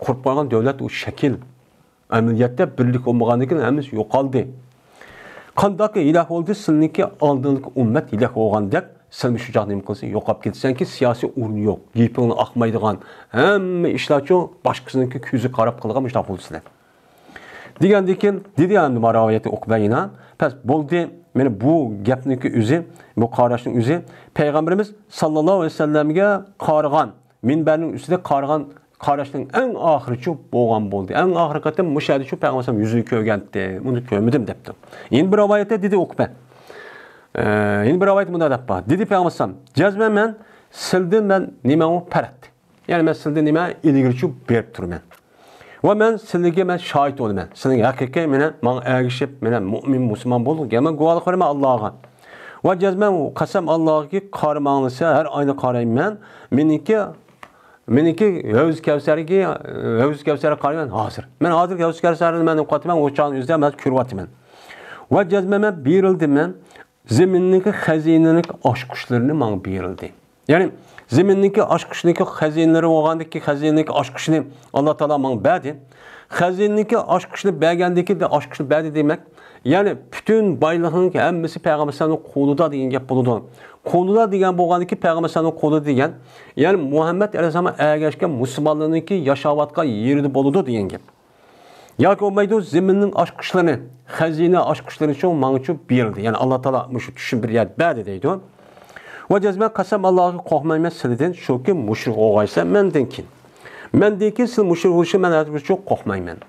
قۇرۇپ قالغان دۆلەت ئۇ شەكىل. ئەمەلىيەتتە بىرلىك بولمىغاندىن كېيىن ھەممىسى يوقالدى. قانداق ھېلاك بولدى؟ سىلىنىڭكى ئالدىنقى ئۈممەت ھېلاك بولغاندەك، سىلمۇ شۇ چاغدا نېمە قىلسا يوقاپ كېتىسەنكى، سىياسىي ئورۇن يوق، گېپىڭ ئاقمايدىغان، ھەممە ئىشلارچۇ باشقىسىنىڭكى كۆزى قاراپ قىلغان مۇشۇنداق بولىسىلەر. دېگەندىن كېيىن دېدى ئەمدى ما رىۋايەتتە ئۇقبە يەنە، بەس بولدى، مانا بۇ گەپنىڭكى ئۆزى، بۇ قاراشنىڭ ئۆزى پەيغەمبىرىمىز ساللاللاھۇ ئەلەيھى ۋەسەللەمگە قارىغان مىنبەرنىڭ ئۈستىدە قارىغان قاراشنىڭ ئەڭ ئاخىرىچۇ بولغان بولدى. ئەڭ ئاخىرقى قېتىم مۇشۇ يەردىچۇ پەيغەمبەر ئەلەيھىسسالام يۈزىنى كۆرگەنتى، ئۇنى كۆرمىدىم دەپتۇ. يەنە بىر رىۋايەتتە دېدى ئۇقبە. ئە، يەنە بىر رىۋايەت مۇنداق دەپ بار. دېدى پەيغەمبەر ئەلەيھىسسالام، جەزمەن مەن سىلدىن مەن نېمەڭمۇ پەرەت. يەنى مەن سىلدىن نېمە ئىلگىرىچۇ بېرىپ تۇرىمەن. ۋە مەن سىلىگە مەن شاھىت بولىمەن. سىلىڭ ھەقىقىي مېنى، ماڭا ئەگىشىپ، مېنى مۇئمىن، مۇسۇلمان بولدۇڭ. يەنى مەن گۇۋاھلىق بېرىمەن ئاللاغا. ۋە جەزمەن قەسەم ئاللاغا قارىماڭلىسا، ھەر ئاينى قارايمەن. مېنىڭكى، مېنىڭكى ھەۋز كەۋسەرگە، ھەۋز كەۋسەرگە قارايمەن ھازىر. مەن ھازىر ھەۋز كەۋسەرنى مەن قاتىمەن، ئۇ چاغنى ئۆزىدە مەن كۆرۈۋاتىمەن. ۋە جەزمەن مەن بېرىلدىم مەن. زېمىننىڭكى خەزىنىنىڭكى ئاچقۇچلىرىنى ماڭا بېرىلدى. يەنى زېمىننىڭكى ئاچقۇچنىڭكى خەزىنىلىرى بولغاندىكى خەزىنىنىڭكى ئاچقۇچىنى ئاللا تائالا ماڭا بەردى. خەزىنىنىڭكى ئاچقۇچىنى بەرگەندىكى دە-، ئاچقۇچنى بەردى دېمەك، يەنى پۈتۈن بايلىقنىڭ ھەممىسى پەيغەمبەر ئەلەيھىسسالامنىڭ قولىدا دېگەن گەپ بولىدۇ. قولىدا دېگەن بولغاندىكى پەيغەمبەر ئەلەيھىسسالامنىڭ قولىدا دېگەن، يەنى مۇھەممەد ئەلەيھىسسالامغا ئەگەشكەن مۇسۇلمانلارنىڭكى ياشاۋاتقان يېرىدا بولىدۇ دېگەن گەپ. ياكى بولمايدۇ، زېمىننىڭ ئاچقۇچلىرىنى، خەزىنە ئاچقۇچلىرىنى شۇ ماڭىچۇ بېرىلدى. يەنى ئاللا تائالا مۇشۇ چۈشنى بىر يەردە بەردى دەيدۇ. ۋە جەزمەن قەسەم ئاللاغا قورقمايمەن سىلىدىن، شۇكى مۇشرىك بولغايسىلەر مەندىن كېيىن. مەندىن كېيىن سىلى مۇشرىك بولۇشى مەن ھەرگىز قورقمايمەن.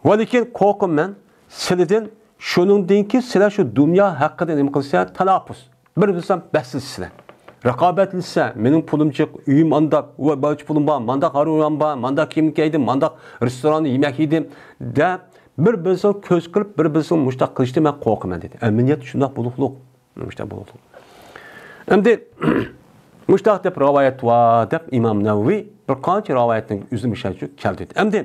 ۋە لېكىن قورقىمەن سىلىدىن، شۇنىڭدىن كېيىن سىلەر شۇ دۇنيا ھەققىدە نېمە قىلسا، تەلاپۇز. بىر-بىرسى بىلەن بەسلىشىسىلەر. رىقابەتلىشىسىلەر. مېنىڭ پۇلۇم جىق، ئۆيۈم ئانداق، ۋە بانكا پۇلۇم بار، مانداق ئارۇۋام بار، مانداق كىيىم كىيدىم، مانداق رېستوراندا يېمەك يېدىم، دەپ بىر بىرسىگە كۆز قىلىپ، بىر بىرسىگە مۇشتاق قىلىشتىن مەن قورقىمەن دېدى. ئەمەلىيەتتە شۇنداق بولۇقلۇق. مۇشتاق بولۇقلۇق. ئەمدى مۇشتاق دەپ رىۋايەت بار دەپ ئىمام نەۋەۋى بىر قانچە رىۋايەتنىڭ ئۆزىنى مۇشۇ يەرگە كەلتۈردى. ئەمدى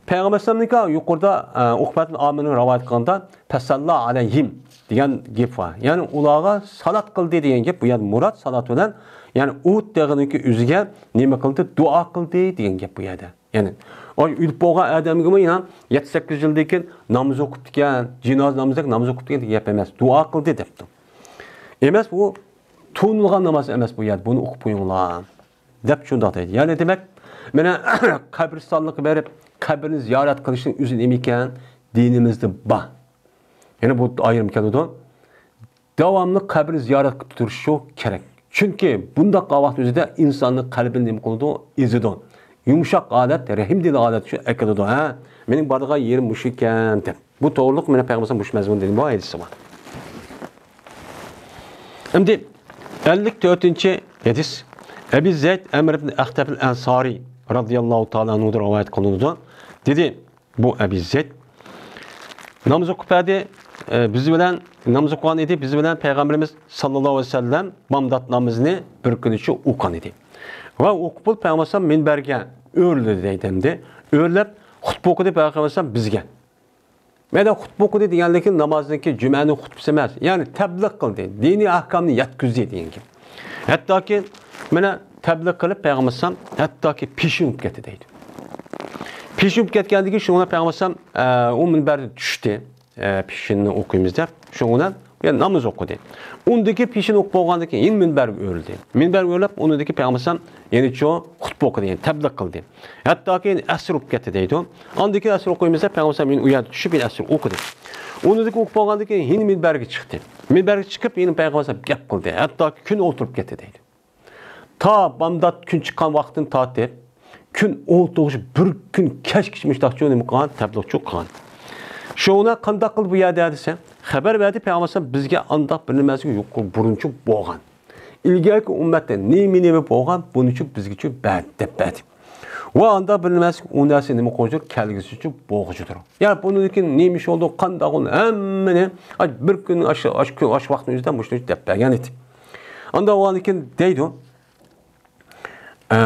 پەيغەمبەر ئەلەيھىسسالامنىڭكى يۇقىرىدا، ئە، ئۇقبەتۇل ئامىرنىڭ رىۋايەت قىلغىنىدا پەسەللا ئەلەيھىم دېگەن گەپ بار. يەنى ئۇلارغا سالات قىلدى دېگەن گەپ. بۇ يەردە مۇراد سالات بىلەن، يەنى ئۇھۇد تېغىنىڭكى ئۆزىگە نېمە قىلدى؟ دۇئا قىلدى دېگەن گەپ بۇ يەردە. يەنى ئۇ ئۆلۈپ بولغان ئادەمگىمۇ يەنە يەتتە سەككىز يىلدىن كېيىن ناماز ئوقۇپتىكەن، جىنازا نامىزىدەك ناماز ئوقۇپتىكەن دېگەن گەپ ئەمەس. دۇئا قىلدى دەپتۇ. ئەمەس، بۇ تونۇلغان ناماز ئەمەس بۇ يەردە. بۇنى ئوقۇپ قويۇڭلار دەپ شۇنداق دەيدۇ. يەنى دېمەك، مانا قەبرىستانلىققا بېرىپ قەبرىنى زىيارەت قىلىشنىڭ ئۆزى نېمە ئىكەن؟ دىنىمىزدا بار. يەنە بۇ ئايرىم كېلىدۇ. داۋاملىق قەبرىنى زىيارەت قىلىپ تۇرۇشى كېرەك. چۈنكى بۇنداق ۋاقىت ئۆزىدە ئىنساننىڭ قەلبىنى نېمە قىلىدۇ؟ ئېزىدۇ. يۇمشاق ھالەت، رەھىمدىل ھالەت شۇ ئەكېلىدۇ. ھە، مېنىڭ بارىدىغان يېرىم مۇشۇ ئىكەن دەپ. بۇ توغرىلىق مانا پەيغەمبەر بۇ مەزمۇندا دېگەن بۇ ھەدىسى بار. ئەمدى ئەللىك تۆتىنچى ھەدىس. ئەبى زەيد ئەمر ئىبن ئەختەب ئەل ئەنسارى رازىياللاھۇ تائالا ئەنھۇدىن رىۋايەت قىلىنىدۇ. دېدى، بۇ ئەبى زەيد ناماز ئوقۇپ بەردى، ئە، بىز بىلەن ناماز ئوقۇغان ئىدى، بىز بىلەن پەيغەمبىرىمىز ساللاللاھۇ ئەلەيھى ۋەسەللەم بامدات نامىزىنى بىر كۈنى شۇ ئوقۇغان ئىدى. ۋە ئوقۇپ بولۇپ پەيغەمبەر ئەلەيھىسسالام مىنبەرگە ئۆرۈلدى دەيدۇ ئەمدى. ئۆرۈلۈپ خۇتبە ئوقۇدى پەيغەمبەر ئەلەيھىسسالام بىزگە. مەيدە خۇتبە ئوقۇدى دېگەنلىكى نامازنىڭكى جۈمەنىڭ خۇتبىسى ئەمەس، يەنى تەبلىغ قىلدى، دىنىي ئەھكامنى يەتكۈزدى دېگەن گەپ. ھەتتاكى مانا تەبلىغ قىلىپ پەيغەمبەر ئەلەيھىسسالام ھەتتاكى پېشىن ئۇرۇپ كەتتى دەيدۇ. پېشىن ئۇرۇپ كەتكەندىن كېيىن شۇڭا پەيغەمبەر ئەلەيھىسسالام، ئە، ئۇ مىنبەردىن چۈشتى. ئە، پېشىننى ئوقۇيمىز دەپ، شۇنىڭ بىلەن يەنە ناماز ئوقۇدى. ئۇندىكى پېشىن ئوقۇپ بولغاندىن كېيىن يەنە مىنبەرگە ئۆرۈلدى. مىنبەرگە ئۆرۈلۈپ، ئۇنىڭدىكى پەيغەمبەر ئەلەيھىسسالام يەنە چوڭ خۇتبە ئوقۇدى، يەنى تەبلىغ قىلدى. ھەتتاكى يەنە ئەسىر ئۇرۇپ كەتتى دەيدۇ. ئاندىن كېيىن ئەسىر ئوقۇيمىز دەپ، پەيغەمبەر ئەلەيھىسسالام يەنە ئۇ يەردە چۈشۈپ، يەنە ئەسىر ئوقۇدى. ئۇنىڭدىن كېيىن ئوقۇپ بولغاندىن كېيىن يەنە مىنبەرگە چىقتى. مىنبەرگە چىقىپ، يەنە پەيغەمبەر ئەلەيھىسسالام گەپ قىلدى. ھەتتاكى كۈن ئولتۇرۇپ كەتتى دەيدۇ. تا بامدات كۈن چىققان ۋاقىتتىن تارتىپ، كۈن ئولتۇرغۇچە بىر كۈن كەچكىچە مۇشتاقچۇ نېمە قىلغان، تەبلىغچۇ قىلغان. شۇڭا قانداق قىلدى بۇ يەردە دېسە، خەۋەر بەردى پەيغەمبەر ئەلەيھىسسالام بىزگە ئانداق بىر نېمەسى يۇقىرى بۇرۇنچۇ بولغان. ئىلگەركى ئۈممەتتە نېمە نېمە بولغان، بۇنىچۇ بىزگىچۇ بەردى دەپ بەردى. ۋە ئانداق بىر نېمەسى ئۇ نەرسە نېمە قىلغۇچۇدۇر، كەلگۈسىچۇ بولغۇچۇدۇر. يا بۇنىڭدىن كېيىن نېمە ئىش بولدى، قانداق بولدى، ھەممىنى ئاش بىر كۈن ئاش، ئاش كۈن ئاش ۋاقىتنىڭ ئۆزىدە مۇشۇنى دەپ بەرگەن ئىدى. ئاندىن ئاۋۋالدىن كېيىن دەيدۇ، ئە،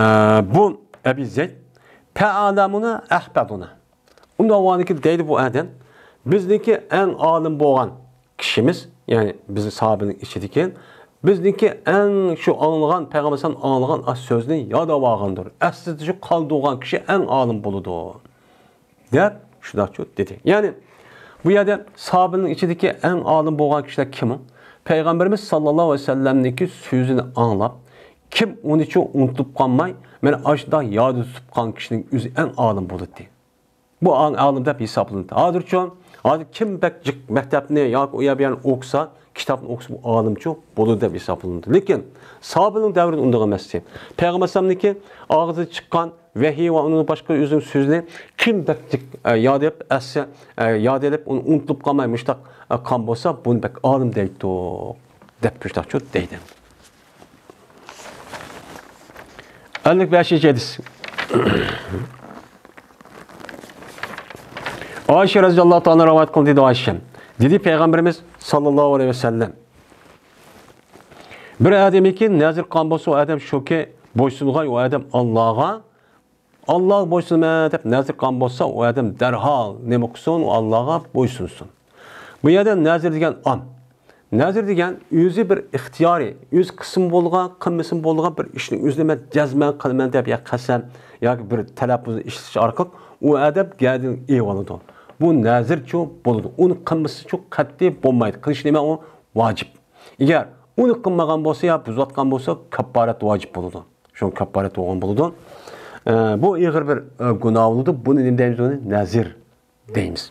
بۇ ئەبى زەيد، فەئەلەمۇنا ئەھفەزۇنا. ئۇنداق بولغاندىن كېيىن دەيدۇ بۇ ئادەم، بىزنىڭكى ئەڭ ئالىم بولغان كىشىمىز، يەنى بىزنىڭ ساھابىنىڭ ئىچىدىكى، بىزنىڭكى ئەڭ شۇ ئاڭلىغان، پەيغەمبەر ئەلەيھىسسالام ئاڭلىغان ئاش سۆزنى ياد ئالغاندۇر، ئەسلىدە شۇ قالدۇرغان كىشى ئەڭ ئالىم بولىدۇ. دەپ شۇنداقچۇ دېدى. يەنى بۇ يەردە ساھابىنىڭ ئىچىدىكى ئەڭ ئالىم بولغان كىشىلەر كىم ئۇ؟ پەيغەمبىرىمىز ساللاللاھۇ ئەلەيھى ۋەسەللەمنىڭكى سۆزىنى ئاڭلاپ، كىم ئۇنىچۇ ئۇنتۇلۇپ قالماي، مانا ئاشۇنداق يادىدا تۇتۇپ قالغان كىشىنىڭ ئۆزى ئەڭ ئالىم بولىدۇ. بۇ ئەڭ ئالىم دەپ ھېسابلىنىدۇ. ھازىرچۇ، ھازىر كىم بەك جىق مەكتەپنى ياكى ئۇ يەر بۇ يەرنى ئوقۇسا، كىتابنى ئوقۇسا، بۇ ئالىمچۇ بولىدۇ دەپ ھېسابلىنىدۇ. لېكىن ساھابىنىڭ دەۋرىدە ئۇنداق ئەمەستى. پەيغەمبەر ئەلەيھىسسالامنىڭكى ئاغزىدىن چىققان ۋەھىي ۋە ئۇنىڭدىن باشقا ئۆزىنىڭ سۆزىنى كىم بەك جىق، ئە، ياد ئېلىپ، ئەسلى، ئە، ياد ئېلىپ، ئۇنى ئۇنتۇلۇپ قالماي مۇشتاق، ئە، قالغان بولسا، بۇنى بەك ئالىم دەيتتۇق، دەپ مۇشتاقچۇ دەيدۇ. ئەللىك بەشىنچى ھەدىس. ئائىشە رەزىياللاھۇ تائالا رىۋايەت قىلدى، دېدى ئائىشە. دېدى پەيغەمبىرىمىز ساللاللاھۇ ئەلەيھى ۋەسەللەم، بىر ئادەمكى نەزىر قىلغان بولسا، ئۇ ئادەم شۇكى، بويسۇنغاي ئۇ ئادەم ئاللاغا، ئاللاغا بويسۇنىمەن دەپ نەزىر قىلغان بولسا، ئۇ ئادەم دەرھال نېمە قىلسۇن؟ ئۇ ئاللاغا بويسۇنسۇن. بۇ يەردە نەزىر دېگەن ئام. نەزىر دېگەن ئۆزى بىر ئىختىيارىي، ئۆزى قىلسىمۇ بولىدىغان، قىلمىسىمۇ بولىدىغان بىر ئىشنى ئۆزىنى مەن جەزمەن قىلىمەن دەپ يا قەسەم ياكى بىر تەلەپپۇزنى ئىشلىتىش ئارقىلىق ئۇ ئادەم گەدىنى ئېلىۋالىدۇ. بۇ نەزىرچۇ بولىدۇ. ئۇنى قىلمىسىچۇ قەتئىي بولمايدۇ. قىلىش نېمە ئۇ؟ ۋاجىپ. ئەگەر ئۇنى قىلمىغان بولسا يا بۇزۇۋاتقان بولسا، كاپپارەت ۋاجىپ بولىدۇ. شۇڭا كاپپارەت بولغان بولىدۇ. ئە، بۇ ئېغىر بىر، ئە، گۇناھ بولىدۇ. بۇنى نېمە دەيمىز؟ بۇنى نەزىر دەيمىز.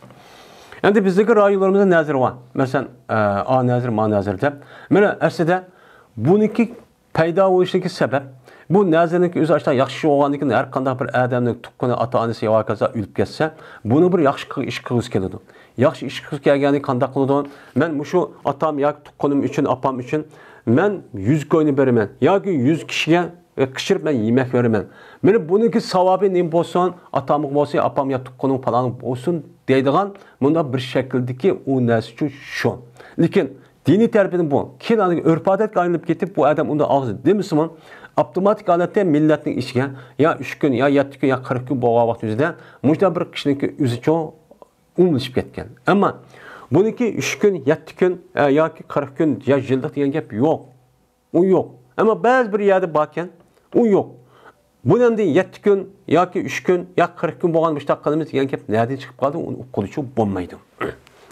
ئەمدى بىزدىكى رايونلىرىمىزدا نەزىر بار. مەسىلەن، ئە، ئا نەزىر، ما نەزىر دەپ. مانا ئەسلىدە بۇنىڭكى پەيدا بولۇشىدىكى سەۋەب، بۇ نەزىرنىڭكى ئۆزى ئاشۇنداق ياخشى بولغاندىن كېيىن، ھەر قانداق بىر ئادەمنىڭ تۇغقىنى، ئاتا-ئانىسى يا ھاكازا ئۆلۈپ كەتسە، بۇنىڭ بىر ياخشى قىل-، ئىش قىلغۇسى كېلىدۇ. ياخشى ئىش قىلغۇسى كەلگەندە قانداق قىلىدۇ؟ مەن مۇشۇ ئاتام ياكى تۇغقىنىم ئۈچۈن، ئاپام ئۈچۈن مەن يۈز كوينى بېرىمەن ياكى يۈز كىشىگە قىچىرىپ مەن يېمەك بېرىمەن. مانا بۇنىڭكى ساۋابى نېمە بولسۇن، ئاتامغا بولسۇن، ئاپام يا تۇغقىنىڭ پالانىغا بولسۇن دەيدىغان مۇنداق بىر شەكىلدىكى ئۇ نەرسىچۇ شۇ. لېكىن دىنىي تەرىپىدىن بۇ. كېيىن ئاندىن ئۆرپ-ئادەتكە ئايلىنىپ كېتىپ، بۇ ئادەم ئۇنداق ئاغزى دېمىسىمۇ، ئاپتوماتىك ھالەتتە مىللەتنىڭ ئىچىگە يا ئۈچ كۈن، يا يەتتە كۈن، يا قىرىق كۈن بولغان ۋاقىت ئۆزىدە مۇشۇنداق بىر كىشىنىڭكى ئۆزىچۇ ئومۇملىشىپ كەتكەن. ئەمما بۇنىڭكى ئۈچ كۈن، يەتتە كۈن، ئە، ياكى قىرىق كۈن، يا يىللىق دېگەن گەپ يوق. ئۇ يوق. ئەمما بەزى بىر يەردە باركەن، ئۇ يوق. بۇنى ئەمدى يەتتە كۈن ياكى ئۈچ كۈن ياكى قىرىق كۈن بولغان مۇشتاق قىلىمىز دېگەن گەپ نەدىن چىقىپ قالدى، ئۇنى ئۇققىلىچۇ بولمايدۇ.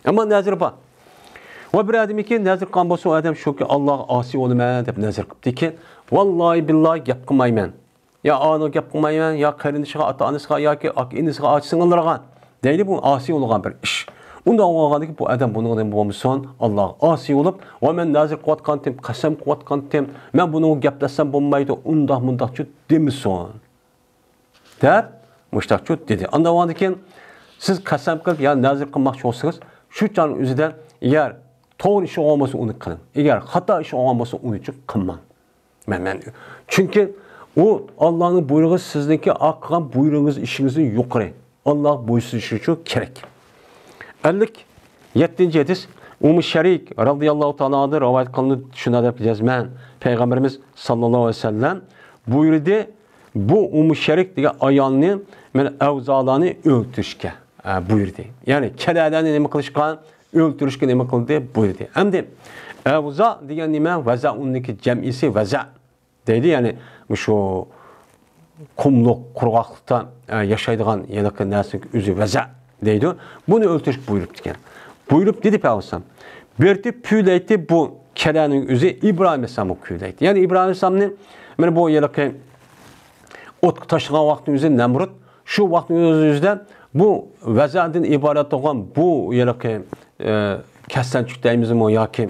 ئەمما نەزىر بار. ۋە بىر ئادەمكى نەزىر قىلغان بولسا، ئۇ ئادەم شۇكى، ئاللاغا ئاسىي بولىمەن دەپ نەزىر قىپتىكى، ۋاللاھى بىللاھى گەپ قىلمايمەن. يا ئانىغا گەپ قىلمايمەن، يا قېرىندىشىغا، ئاتا-ئانىسىغا ياكى ئاكا-ئىنىسىغا، ئاچا-سىڭىللىرىغا دەيدۇ، بۇ ئاسىي بولغان بىر ئىش. ئۇنداق بولغاندىكىن بۇ ئادەم بۇنىڭدىن بولمىسۇن، ئاللاغا ئاسىي بولۇپ، ۋە مەن نەزىر قىلىۋاتقانتىم، قەسەم قىلىۋاتقانتىم، مەن بۇنىڭغا گەپلەشسەم بولمايدۇ، ئۇنداق مۇنداقچۇ دېمىسۇن دەپ مۇشتاقچۇ دېدى. ئاندىن بولغاندىكىن سىز قەسەم قىلىپ يا نەزىر قىلماقچى بولسىڭىز، شۇ چاغنىڭ ئۆزىدە ئەگەر توغرا ئىش بولغان بولسا ئۇنى قىلىڭ. ئەگەر خاتا ئىش بولغان بولسا ئۇنىچۇ قىلماڭ. مەن، مەن، چۈنكى ئۇ ئاللانىڭ بۇيرۇقى سىزنىڭكى قىلغان بۇيرۇقىڭىز ئىشىڭىزدىن يۇقىرى. ئاللاغا بويسۇنۇشى ئۈچۈن كېرەك. ئەللىك يەتتىنچى ھەدىس، ئۇممۇ شەرىك رەزىياللاھۇ تائالا ئانھادىن رىۋايەت قىلىنىدۇ، شۇنداق دەپ يازىمەن. پەيغەمبىرىمىز ساللاللاھۇ ئەلەيھى ۋەسەللەم بۇيرۇدى، بۇ ئۇممۇ شەرىك دېگەن ئايالنى، مانا، ئەۋزالارنى ئۆلتۈرۈشكە، ئە، بۇيرۇدى. يەنى كەلەلەرنى نېمە قىلىشقا؟ ئۆلتۈرۈشكە نېمە قىلدى؟ بۇيرۇدى. ئەمدى ئەۋزا دېگەن نېمە؟ ۋەزەئۇننىڭكى جەمئىسى ۋەزە دەيدۇ، يەنى مۇشۇ قۇملۇق، قۇرغاقلىقتا، ئە، ياشايدىغان ھېلىقى نەرسىنىڭ ئۆزى ۋەزە دەيدۇ. بۇنى ئۆلتۈرۈشكە بۇيرۇپتىكەن. بۇيرۇپ دېدى پەيغەمبەر، بېرىتىپ پۈۋلەيتتى بۇ كەلەنىڭ ئۆزى ئىبراھىم ئەلەيھىسسالامغا كۈۋلەيتتى. يەنى ئىبراھىم ئەلەيھىسسالامنى مانا بۇ ھېلىقى ئوتقا تاشلىغان ۋاقىتنىڭ ئۆزى نەمرۇت شۇ ۋاقىتنىڭ ئۆزىدە بۇ ۋەزەدىن ئىبارەت بولغان بۇ ھېلىقى، ئە، كەسلەنچۈك دەيمىزمۇ ياكى،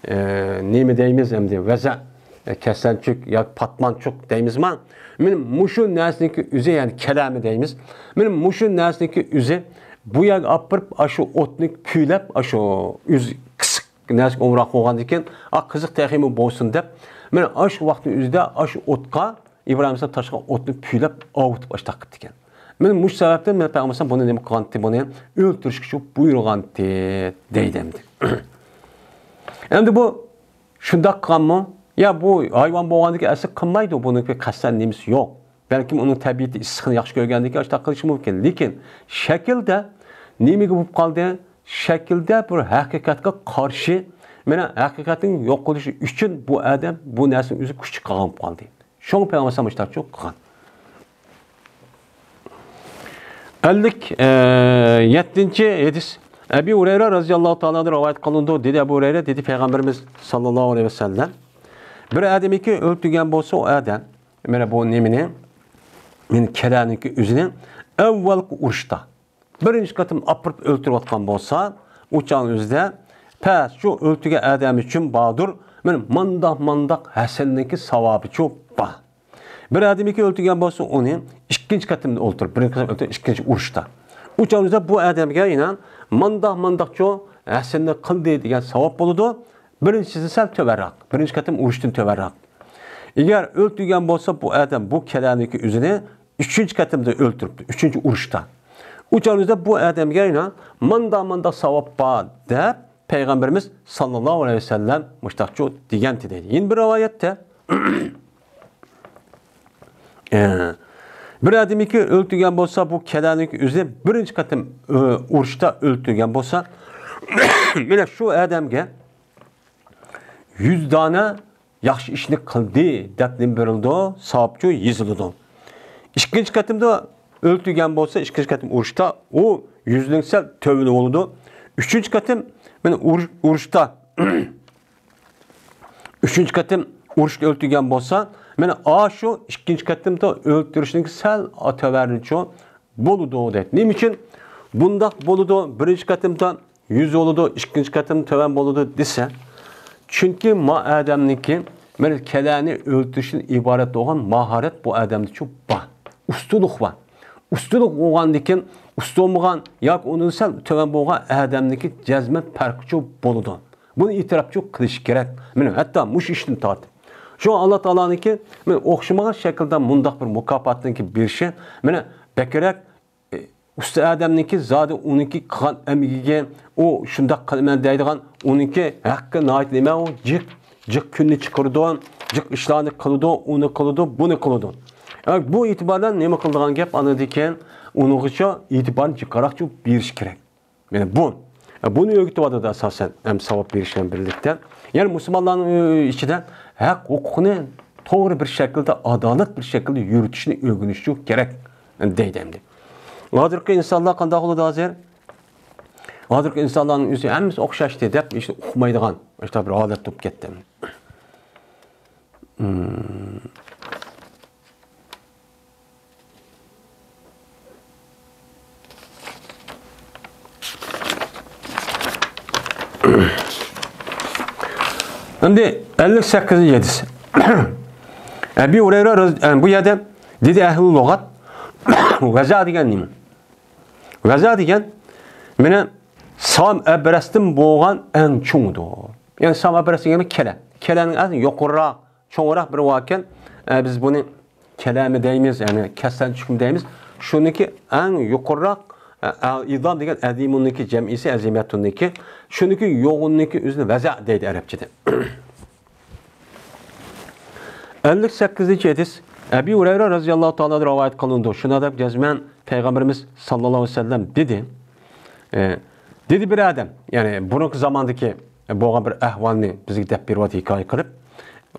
ئە، نېمە دەيمىز ئەمدى؟ ۋەزە، ئە، كەسلەنچۈك ياكى پاتمانچۇق دەيمىزما؟ مانا مۇشۇ نەرسىنىڭكى ئۆزى، يەنى كەلەمى دەيمىز. مانا مۇشۇ نەرسىنىڭكى ئۆزى بۇ يەرگە ئاپىرىپ، ئاشۇ ئوتنى پۈۋلەپ، ئاشۇ ئۆزى قىسىق نەرسىگە ئومراق بولغاندىكىن، ئا، قىزىق تېخىمۇ بولسۇن دەپ، مانا ئاشۇ ۋاقىتنىڭ ئۆزىدە ئاشۇ ئوتقا ئىبراھىم ئەلەيھىسسالام تاشلىغان ئوتنى پۈۋلەپ، ئاۋۇتۇپ ئاشتاق قىپتىكەن. مانا مۇشۇ سەۋەبتىن مانا پەيغەمبەر بۇنى نېمە قىلغانتى، بۇنى ئۆلتۈرۈشكە شۇ بۇيرۇغانتى دەيدۇ ئەمدى. ئەمدى بۇ شۇنداق قىلغانمۇ؟ يا بۇ ھايۋان بولغاندىكىن ئەسلى قىلمايدۇ، بۇنىڭكى قەستەن نېمىسى يوق. بەلكىم ئۇنىڭ تەبىئىتى ئىسسىقنى ياخشى كۆرگەندىكىن ئاشتاق قىلىشى مۇمكىن. لېكىن شەكىلدە نېمىگە بولۇپ قالدى؟ شەكىلدە بىر ھەقىقەتكە قارشى، مانا ھەقىقەتنىڭ يوقىلىشى ئۈچۈن بۇ ئادەم بۇ نەرسىنى ئۆزى كۈچ قىلغان بولۇپ قالدى. شۇڭا پەيغەمبەر ئەلەيھىسسالام مۇشۇنداقچۇ قىلغان. ئەللىك يەتتىنچى ھەدىس. ئەبى ھۇرەيرە رەزىياللاھۇ تائالا ئانھۇدىن رىۋايەت قىلىنىدۇ. دېدى ئەبۇ ھۇرەيرە، دېدى پەيغەمبىرىمىز ساللاللاھۇ ئەلەيھى ۋەسەللەم، بىر ئادەمكى ئۆلتۈرگەن بولسا ئۇ ئادەم، مانا بۇ نېمىنى، مانا كەلەنىڭكى ئۆزىنى ئەۋۋەلقى ئۇرۇشتا بىرىنچى قېتىم ئاپىرىپ ئۆلتۈرۈۋاتقان بولسا، ئۇ چاغنىڭ ئۆزىدە پەس شۇ ئۆلتۈرگەن ئادەم ئۈچۈن باردۇر، مانا مانداق، مانداق ھەسەننىڭكى ساۋابىچۇ بار. بىر ئادەمكى ئۆلتۈرگەن بولسا، ئۇنى ئىككىنچى قېتىمدا ئۆلتۈرۈپ، بىرىنچى قېتىم ئۆلتۈرۈپ، ئىككىنچى ئۇرۇشتا. ئۇ چاغدا بۇ ئادەمگە يەنە مانداق، مانداقچۇ ھەسەننى قىلدى دېگەن ساۋاب بولىدۇ. بىرىنچىسى سەل تۆۋەنرەك، بىرىنچى قېتىم ئۇرۇشتىن تۆۋەنرەك. ئەگەر ئۆلتۈرگەن بولسا، بۇ ئادەم بۇ كەلەنىكى ئۆزىنى ئۈچىنچى قېتىمدا ئۆلتۈرۈپتۇ، ئۈچىنچى ئۇرۇشتا. ئۇ چاغدا بۇ ئادەمگە يەنە مانداق، مانداق ساۋاب بار دەپ، پەيغەمبىرىمىز ساللاللاھۇ ئەلەيھى ۋەسەللەم مۇشتاقچۇ دېگەنتى دەيدۇ. يەنە بىر رىۋايەتتە، ئە، بىر ئادەمنىڭكى ئۆلتۈرگەن بولسا، بۇ كەلەنىڭكى ئۆزىنى بىرىنچى قېتىم، ئۆ، ئۇرۇشتا ئۆلتۈرگەن بولسا، مانا شۇ ئادەمگە يۈز دانە ياخشى ئىشنى قىلدى دەپ نېمە بېرىلىدۇ؟ ساۋابچۇ يېزىلىدۇ. ئىككىنچى قېتىمدا ئۆلتۈرگەن بولسا، ئىككىنچى قېتىم ئۇرۇشتا ئۇ يۈزنىڭ سەل تۆۋىنى بولىدۇ. ئۈچىنچى قېتىم، مانا ئۇرۇش-، ئۇرۇشتا، ئۈچىنچى قېتىم ئۇرۇشتا ئۆلتۈرگەن بولسا، مانا ئاشۇ ئىككىنچى قېتىمدا ئۆلتۈرۈشنىڭ سەل تۆۋەنىچۇ بولىدۇ دەيدۇ. نېمە ئۈچۈن بۇنداق بولىدۇ؟ بىرىنچى قېتىمدا يۈز بولىدۇ، ئىككىنچى قېتىم تۆۋەن بولىدۇ دېسە، چۈنكى ما ئادەمنىڭكى مانا كەلەنى ئۆلتۈرۈشتىن ئىبارەت بولغان ماھارەت بۇ ئادەمدىچۇ بار. ئۇستىلىق بار. ئۇستىلىق بولغاندىكىن، ئۇستا بولمىغان ياكى ئۇنىڭ سەل تۆۋەن بولغان ئادەمنىڭكى جەزمەن پەرقىچۇ بولىدۇ. بۇنى ئېتىراپچۇ قىلىش كېرەك. مانا ھەتتا مۇشۇ ئىشتىن تارتىپ، شۇڭا ئاللا تائالانىڭكى مانا ئوخشىمىغان شەكىلدە مۇنداق بىر مۇكاپاتنىڭكى بېرىشى، مانا بەكرەك، ئى، ئۇستا ئادەمنىڭكى زادى ئۇنىڭكى قىلغان ئەمگىكى، ئۇ شۇنداق قىلىمەن دەيدىغان، ئۇنىڭكى ھەققى ناھايىتى نېمە ئۇ؟ جىق، جىق كۈننى چىقىرىدۇ، جىق ئىشلارنى قىلىدۇ، ئۇنى قىلىدۇ، بۇنى قىلىدۇ. ئە، بۇ ئېتىبار بىلەن نېمە قىلىدىغان گەپ؟ ئاندىن كېيىن ئۇنىڭغىچە ئېتىبارنى جىقراقچە بېرىش كېرەك. مانا بۇ. بۇنى ئۆگىتىۋاتىدۇ ئاساسەن، ھەم ساۋاب بېرىش بىلەن بىرلىكتە. يەنى مۇسۇلمانلارنىڭ ئىچىدە ھەق ھوقۇقنى توغرا بىر شەكىلدە، ئادالەت بىر شەكىلدە يۈرۈتۈشنى ئۆگىنىشى كېرەك، دەيدۇ ئەمدى. ھازىرقى ئىنسانلار قانداق بولىدۇ ھازىر؟ ھازىرقى ئىنسانلارنىڭ ئۆزى ھەممىسى ئوخشاشتى دەپ، ھېچ ئۇقمايدىغان، مۇشۇنداق بىر ھالەت بولۇپ كەتتى. مم. ئەمدى ئەللىك سەككىزىنچى ھەدىس. ئەبى ھۇرەيرە رەز-، ئە، بۇ يەردە دېدى ئەھلۇ لۇغەت، ۋەزە دېگەن نېمە؟ ۋەزە دېگەن، مانا سام ئەبرەستىن بولغان ئەڭ چوڭىدۇر. يەنى سام ئەبرەس دېگەن كەلە. كەلەنىڭ ئەڭ يۇقىرىراق، چوڭراق بىرى باركەن، ئە، بىز بۇنى كەلەمى دەيمىز، يەنى كەسلەنچۈكمۇ دەيمىز. شۇنىڭكى ئەڭ يۇقىرىراق، ئە، ئىزام دېگەن ئەزىمۇننىڭكى جەمئىسى، ئەزىمەتۇننىڭكى. شۇنىڭكى يوغىنىڭكى ئۆزىنى ۋەزە دەيدۇ ئەرەبچىدە. ئەللىك سەككىزىنچى ھەدىس. ئەبى ھۇرەيرە رەزىياللاھۇ تائالا رىۋايەت قىلىنىدۇ. شۇنداق دەپ جەزمەن پەيغەمبىرىمىز ساللاللاھۇ ئەلەيھى ۋەسەللەم دېدى. ئە، دېدى بىر ئادەم، يەنى بۇرۇنقى زاماندىكى بولغان بىر ئەھۋالنى بىزگە دەپ بېرىۋاتىدۇ ھېكايە قىلىپ.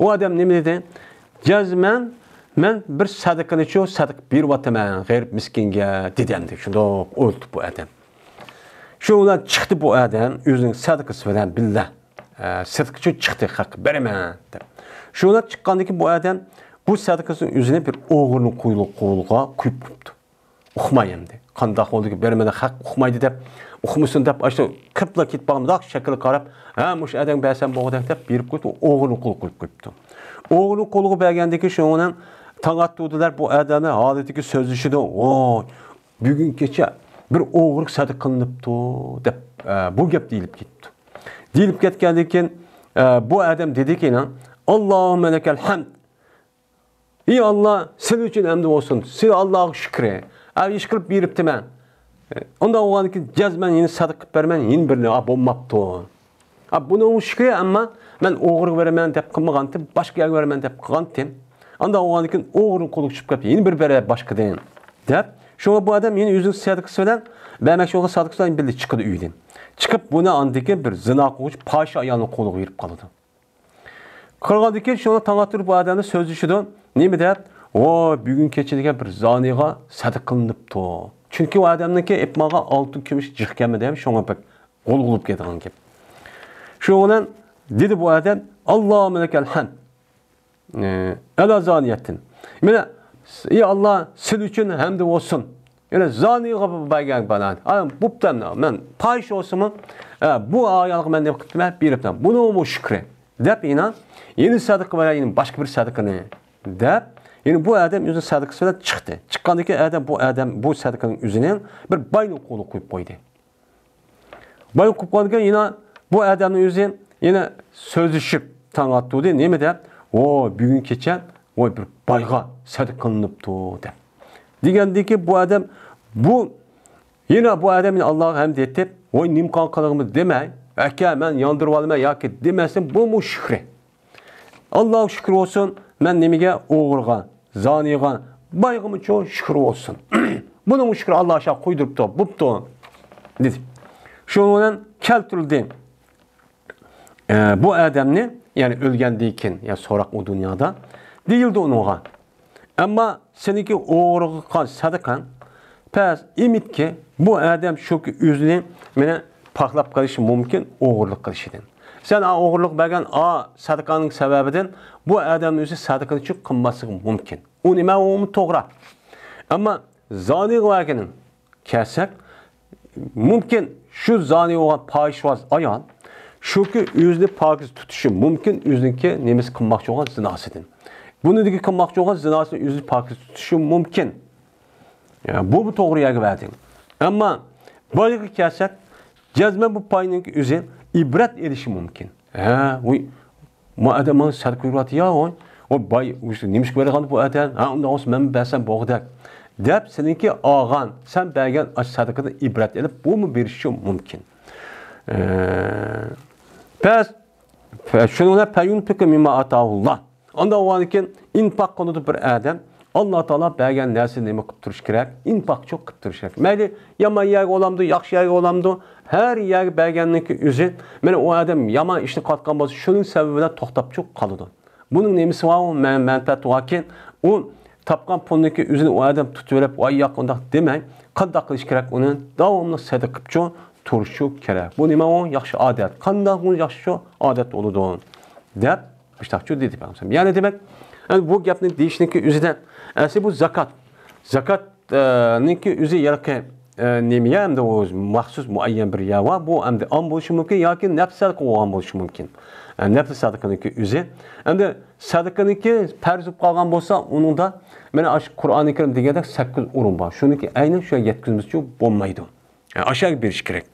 ئۇ ئادەم نېمە دېدى؟ جەزمەن مەن بىر سەدىقىنىچۇ سەدىقە بېرىۋاتىمەن غېرىب مىسكىنگە دېدى ئەمدى. شۇنداق ئويلىدى بۇ ئادەم. شۇ بىلەن چىقتى بۇ ئادەم ئۆزىنىڭ سەدىقىسى بىلەن بىللە. ئە، سەدىقىچۇ چىقتى، خەققە بېرىمەن دەپ. شۇ بىلەن چىققاندىن كېيىن بۇ ئادەم بۇ سەدىقىسىنىڭ ئۆزىنى بىر ئوغرىنىڭ قولىغا، قولىغا قويۇپ قويۇپتۇ. ئۇقماي ئەمدى. قانداق بولدىكى، بېرىمەن، خەق ئۇقمايدۇ دەپ، ئۇقمىسۇن دەپ، ئاشۇ كىرىپلا كېتىپ بارغان مۇنداق شەكىلگە قاراپ، ھە، مۇشۇ ئادەمگە بەرسەم بولغۇدەك دەپ بېرىپ قويۇپتۇ، ئوغرىنىڭ قولىغا قويۇپ قويۇپتۇ. ئوغرىنىڭ قولىغا بەرگەندىن كېيىن شۇنىڭ بىلەن تاڭ ئاتتۇردىلار بۇ ئادەمنى ھالىتىگە سۆزلىشىدۇ. ۋاي، بۈگۈن كېچە بىر ئوغرىغا سەدىقە قىلىنىپتۇ دەپ، ئە، بۇ گەپ دېيىلىپ كېتىپتۇ. دېيىلىپ كەتكەندىن كېيىن، ئە، بۇ ئادەم دېدىكى، ئاللاھۇممە لەكەل ھەمد. ئى ئاللا، سېنىڭ ئۈچۈن ھەمدى بولسۇن. سېنى ئاللاغا شۈكرى. ئە، ئىش قىلىپ بېرىپتىمەن. ئۇنداق بولغاندىن كېيىن جەزمەن يەنە سەدىقە قىلىپ بېرىمەن، يەنە بىرنى، ئا، بولماپتۇ. ئا، بۇنىڭمۇ شۈكرى، ئەمما مەن ئوغرىغا بېرىمەن دەپ قىلمىغانتىم، باشقا يەرگە بېرىمەن دەپ قىلغانتىم. ئانداق بولغاندىن كېيىن ئوغرىنىڭ قولىغا چۈشۈپ قېلىپتۇ، يەنە بىر بېرەي باشقىدىن دەپ. شۇڭا بۇ ئادەم يەنە ئۆزىنىڭ سەدىقىسى بىلەن، بەرمەكچى بولغان سەدىقىسى بىلەن بىللە چىقىدۇ ئۆيدىن. چىقىپ بۇنى ئاندىن كېيىن بىر زىنا قىلغۇچى پاھىشە ئايالنىڭ قولىغا بېرىپ قالىدۇ. قىلغاندىن كېيىن شۇڭا تاڭ ئاتتۇرۇپ بۇ ئادەمنى سۆزلىشىدۇ. نېمە دەپ؟ ۋاي، بۈگۈن كېچە دېگەن بىر زانىيغا سەدىقە قىلىنىپتۇ. چۈنكى ئۇ ئادەمنىڭكى ئېپماغا ئالتۇن كۈمۈش جىق كەلمىدى، شۇڭا بەك غۇلغۇلۇپ كېتىدىغان گەپ. شۇنىڭ بىلەن دېدى بۇ ئادەم، ئاللاھۇممە لەكەل ھەمد. ئەلا زانىيەتتىن. مانا، ئى ئاللا، سىز ئۈچۈن ھەمدى بولسۇن. يەنە زانىيغا بەرگەن بالا. ئا، بوپتۇ ئەمدى. مەن پاھىشە بولسىمۇ، ئە، بۇ ئايالغا مەن نېمە قىپتىمەن؟ بېرىپتىمەن. بۇنىڭمۇ شۈكرى. دەپ يەنە، يەنە سەدىقە بېرەي، يەنە باشقا بىر سەدىقىنى. دەپ، يەنە بۇ ئادەم ئۆزىنىڭ سەدىقىسى بىلەن چىقتى. چىققاندىن كېيىن ئادەم، بۇ ئادەم بۇ سەدىقىنىڭ ئۆزىنى بىر باينىڭ قولىغا قويۇپ قويدى. باي قويۇپ قالدىكەن، يەنە بۇ ئادەمنىڭ ئۆزى يەنە سۆزلىشىپ تاڭ ئاتتۇردى. نېمە دەپ؟ ۋاي، بۈگۈن كېچە، ۋاي، بىر بايغا سەدىقە قىلىنىپتۇ دەپ. دېگەندىن كېيىن بۇ ئادەم، بۇ، يەنە بۇ ئادەم يەنە ئاللاغا ھەمد ئېيتىپ، ۋاي، نېمە قىلغىنىمنى دېمەي، ئاكا، مەن ياندۇرۇۋالىمەن ياكى دېمەسۇن، بۇمۇ شۈكرى. ئاللاغا شۈكرى بولسۇن، مەن نېمىگە؟ ئوغرىغا، زانىيغا، بايغىمۇچۇ شۈكرى بولسۇن. بۇنىڭمۇ شۈكرى، ئاللا ئاشۇ قويدۇرۇپتۇ، بوپتۇ، دېدى. شۇنىڭ بىلەن كەلتۈرۈلدى. ئە، بۇ ئادەمنى، يەنى ئۆلگەندىن كېيىن، يا سوراق ئۇ دۇنيادا، دېيىلدى ئۇنىڭغا. ئەمما سېنىڭكى ئوغرىغا قىلغان سەدىقەڭ پەس، ئۈمىدكى، بۇ ئادەم شۇكى ئۆزىنى مانا پاكلاپ قېلىشى مۇمكىن ئوغرىلىق قىلىشىدىن. سەن ئا ئوغرىلىق بەرگەن ئا سەدىقەڭنىڭ سەۋەبىدىن بۇ ئادەمنىڭ ئۆزى سەدىقىنى چۈ قىلماسلىقى مۇمكىن. ئۇ نېمە، ئۇمۇ توغرا. ئەمما زانىغا بەرگىنىڭ كەلسەك، مۇمكىن، شۇ زانى بولغان پاھىشىۋاز ئايال، شۇكى ئۆزىنى پاكىز تۇتۇشى مۇمكىن، ئۆزىنىڭكى نېمىسى قىلماقچى بولغان زىناسىدىن. بۇنىڭدىكى قىلماقچى بولغان زىناسىدىن ئۆزىنى پاكىز تۇتۇشى مۇمكىن. يا، بۇمۇ توغرا يەرگە بەردىڭ. ئەمما بايغا كەلسەك، جەزمەن بۇ باينىڭكى ئۆزى ئىبرەت ئېلىشى مۇمكىن. ھە، ۋۇي، ما ئادەم ماڭا سەدىقە بېرىۋاتىدۇ يا، ۋاي. ئۇ باي، نېمىشقا بېرىدىغان بۇ ئادەم؟ ھە، ئۇنداق بولسا مەنمۇ بەرسەم بولغۇدەك، دەپ سېنىڭكى ئالغان، سەن بەرگەن ئاشۇ سەدىقىدىن ئىبرەت ئېلىپ، بۇمۇ بېرىشى مۇمكىن. ئە، پەس، شۇنىڭ بىلەن فەيۇنفىقۇ مىمما ئاتاھۇللا. ئانداق بولغاندىن كېيىن ئىنپاق قىلىدۇ بىر ئادەم. ئاللا تائالا بەرگەن نەرسىنى نېمە قىلىپ تۇرۇش كېرەك؟ ئىنپاقچۇ قىلىپ تۇرۇش كېرەك. مەيلى يامان يەرگە بولامدۇ، ياخشى يەرگە بولامدۇ، ھەر يەرگە بەرگەننىڭكى ئۆزى، مانا ئۇ ئادەم يامان ئىشنى قىلىۋاتقان بولسا، شۇنىڭ سەۋەبى بىلەن توختاپچۇ قالىدۇ. بۇنىڭ نېمىسى بار؟ ئۇ مەن-، مەنپەئەتى باركى، ئۇ تاپقان پۇلنىڭكى ئۆزىنى ئۇ ئادەم تۇتۇۋېلىپ، ۋاي ياق، ئۇنداق دېمەي، قانداق قىلىش كېرەك؟ ئۇنى داۋاملىق سەدىقە قىلىپچۇ تۇرۇشى كېرەك. بۇ نېمە؟ ئۇ ياخشى ئادەت. قانداق بۇ ياخشى شۇ ئادەت بولىدۇ؟ دەپ، مۇشتاقچۇ دېدى پەيغەمبەر. يەنى دېمەك، ئەمدى بۇ گەپنى دېيىشنىڭكى ئۆزىدە، ئەسلى بۇ زاكات. زاكات، ئە، نىڭكى ئۆزى ھېلىقى، ئە، نېمە يا، ئەمدى ئۇ مەخسۇس مۇئەييەن بىر يەر بار. بۇ ئەمدى ئام بولۇشى مۇمكىن ياكى نەپلى سەدىقە بولغان بولۇشى مۇمكىن. ئە، نەپلى سەدىقىنىڭكى ئۆزى. ئەمدى سەدىقىنىڭكى پەرز بولۇپ قالغان بولسا، ئۇنىڭدا مانا ئاشۇ قۇرئانى كەرىم دېگەندەك سەككىز ئورۇن بار. شۇنىڭكى ئەينەن شۇ يەرگە يەتكۈزمىسىچۇ بولمايدۇ. ئاشۇ يەرگە بېرىش كېرەك.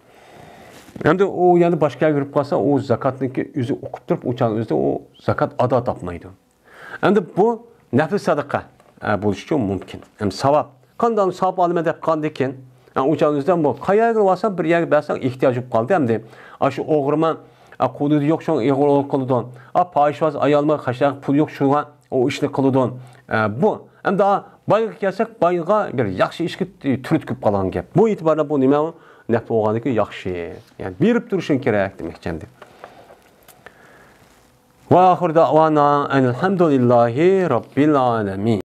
ئەمدى ئۇ يەنە باشقا يەرگە بېرىپ قالسا، ئۇ زاكاتنىڭكى ئۆزى ئوقۇپ تۇرۇپ، ئۇ چاغنىڭ ئۆزىدە ئۇ زاكات ئادا تاپمايدۇ. ئەمدى بۇ نەپلى سەدىقە، ئە، بولۇشىچۇ مۇمكىن. ئەمدى ساۋاب. قانداق ساۋاب ئالىمەن دەپ قالدىكىن؟ ئە، ئۇ چاغنىڭ ئۆزىدە بۇ قايەرگە بارسا، بىر يەرگە بەرسەڭ ئېھتىياج بولۇپ قالدى ئەمدى. ئاشۇ ئوغرىما، ئە، قۇدرىتى يوق، شۇڭا ئېغىر قىلىدۇ. ئا، پاھىشىۋاز ئايالما، قاچاق پۇل يوق، شۇڭا ئۇ ئىشنى قىلىدۇ. ئە، بۇ ئەمدى بايغا كەلسەك، بايغا بىر ياخشى ئىشقا تۈرتكە قالغان گەپ. بۇ ئېتىباردا بۇ نېمە؟ نەپ بولغاندىكى ياخشى. يەنى بېرىپ تۇرۇشۇڭ كېرەك دېمەكچى ئەمدى. ۋە ئاخىر دەۋانا ئەنىلھەمدۇلىللاھى رەببىل ئالەمىن.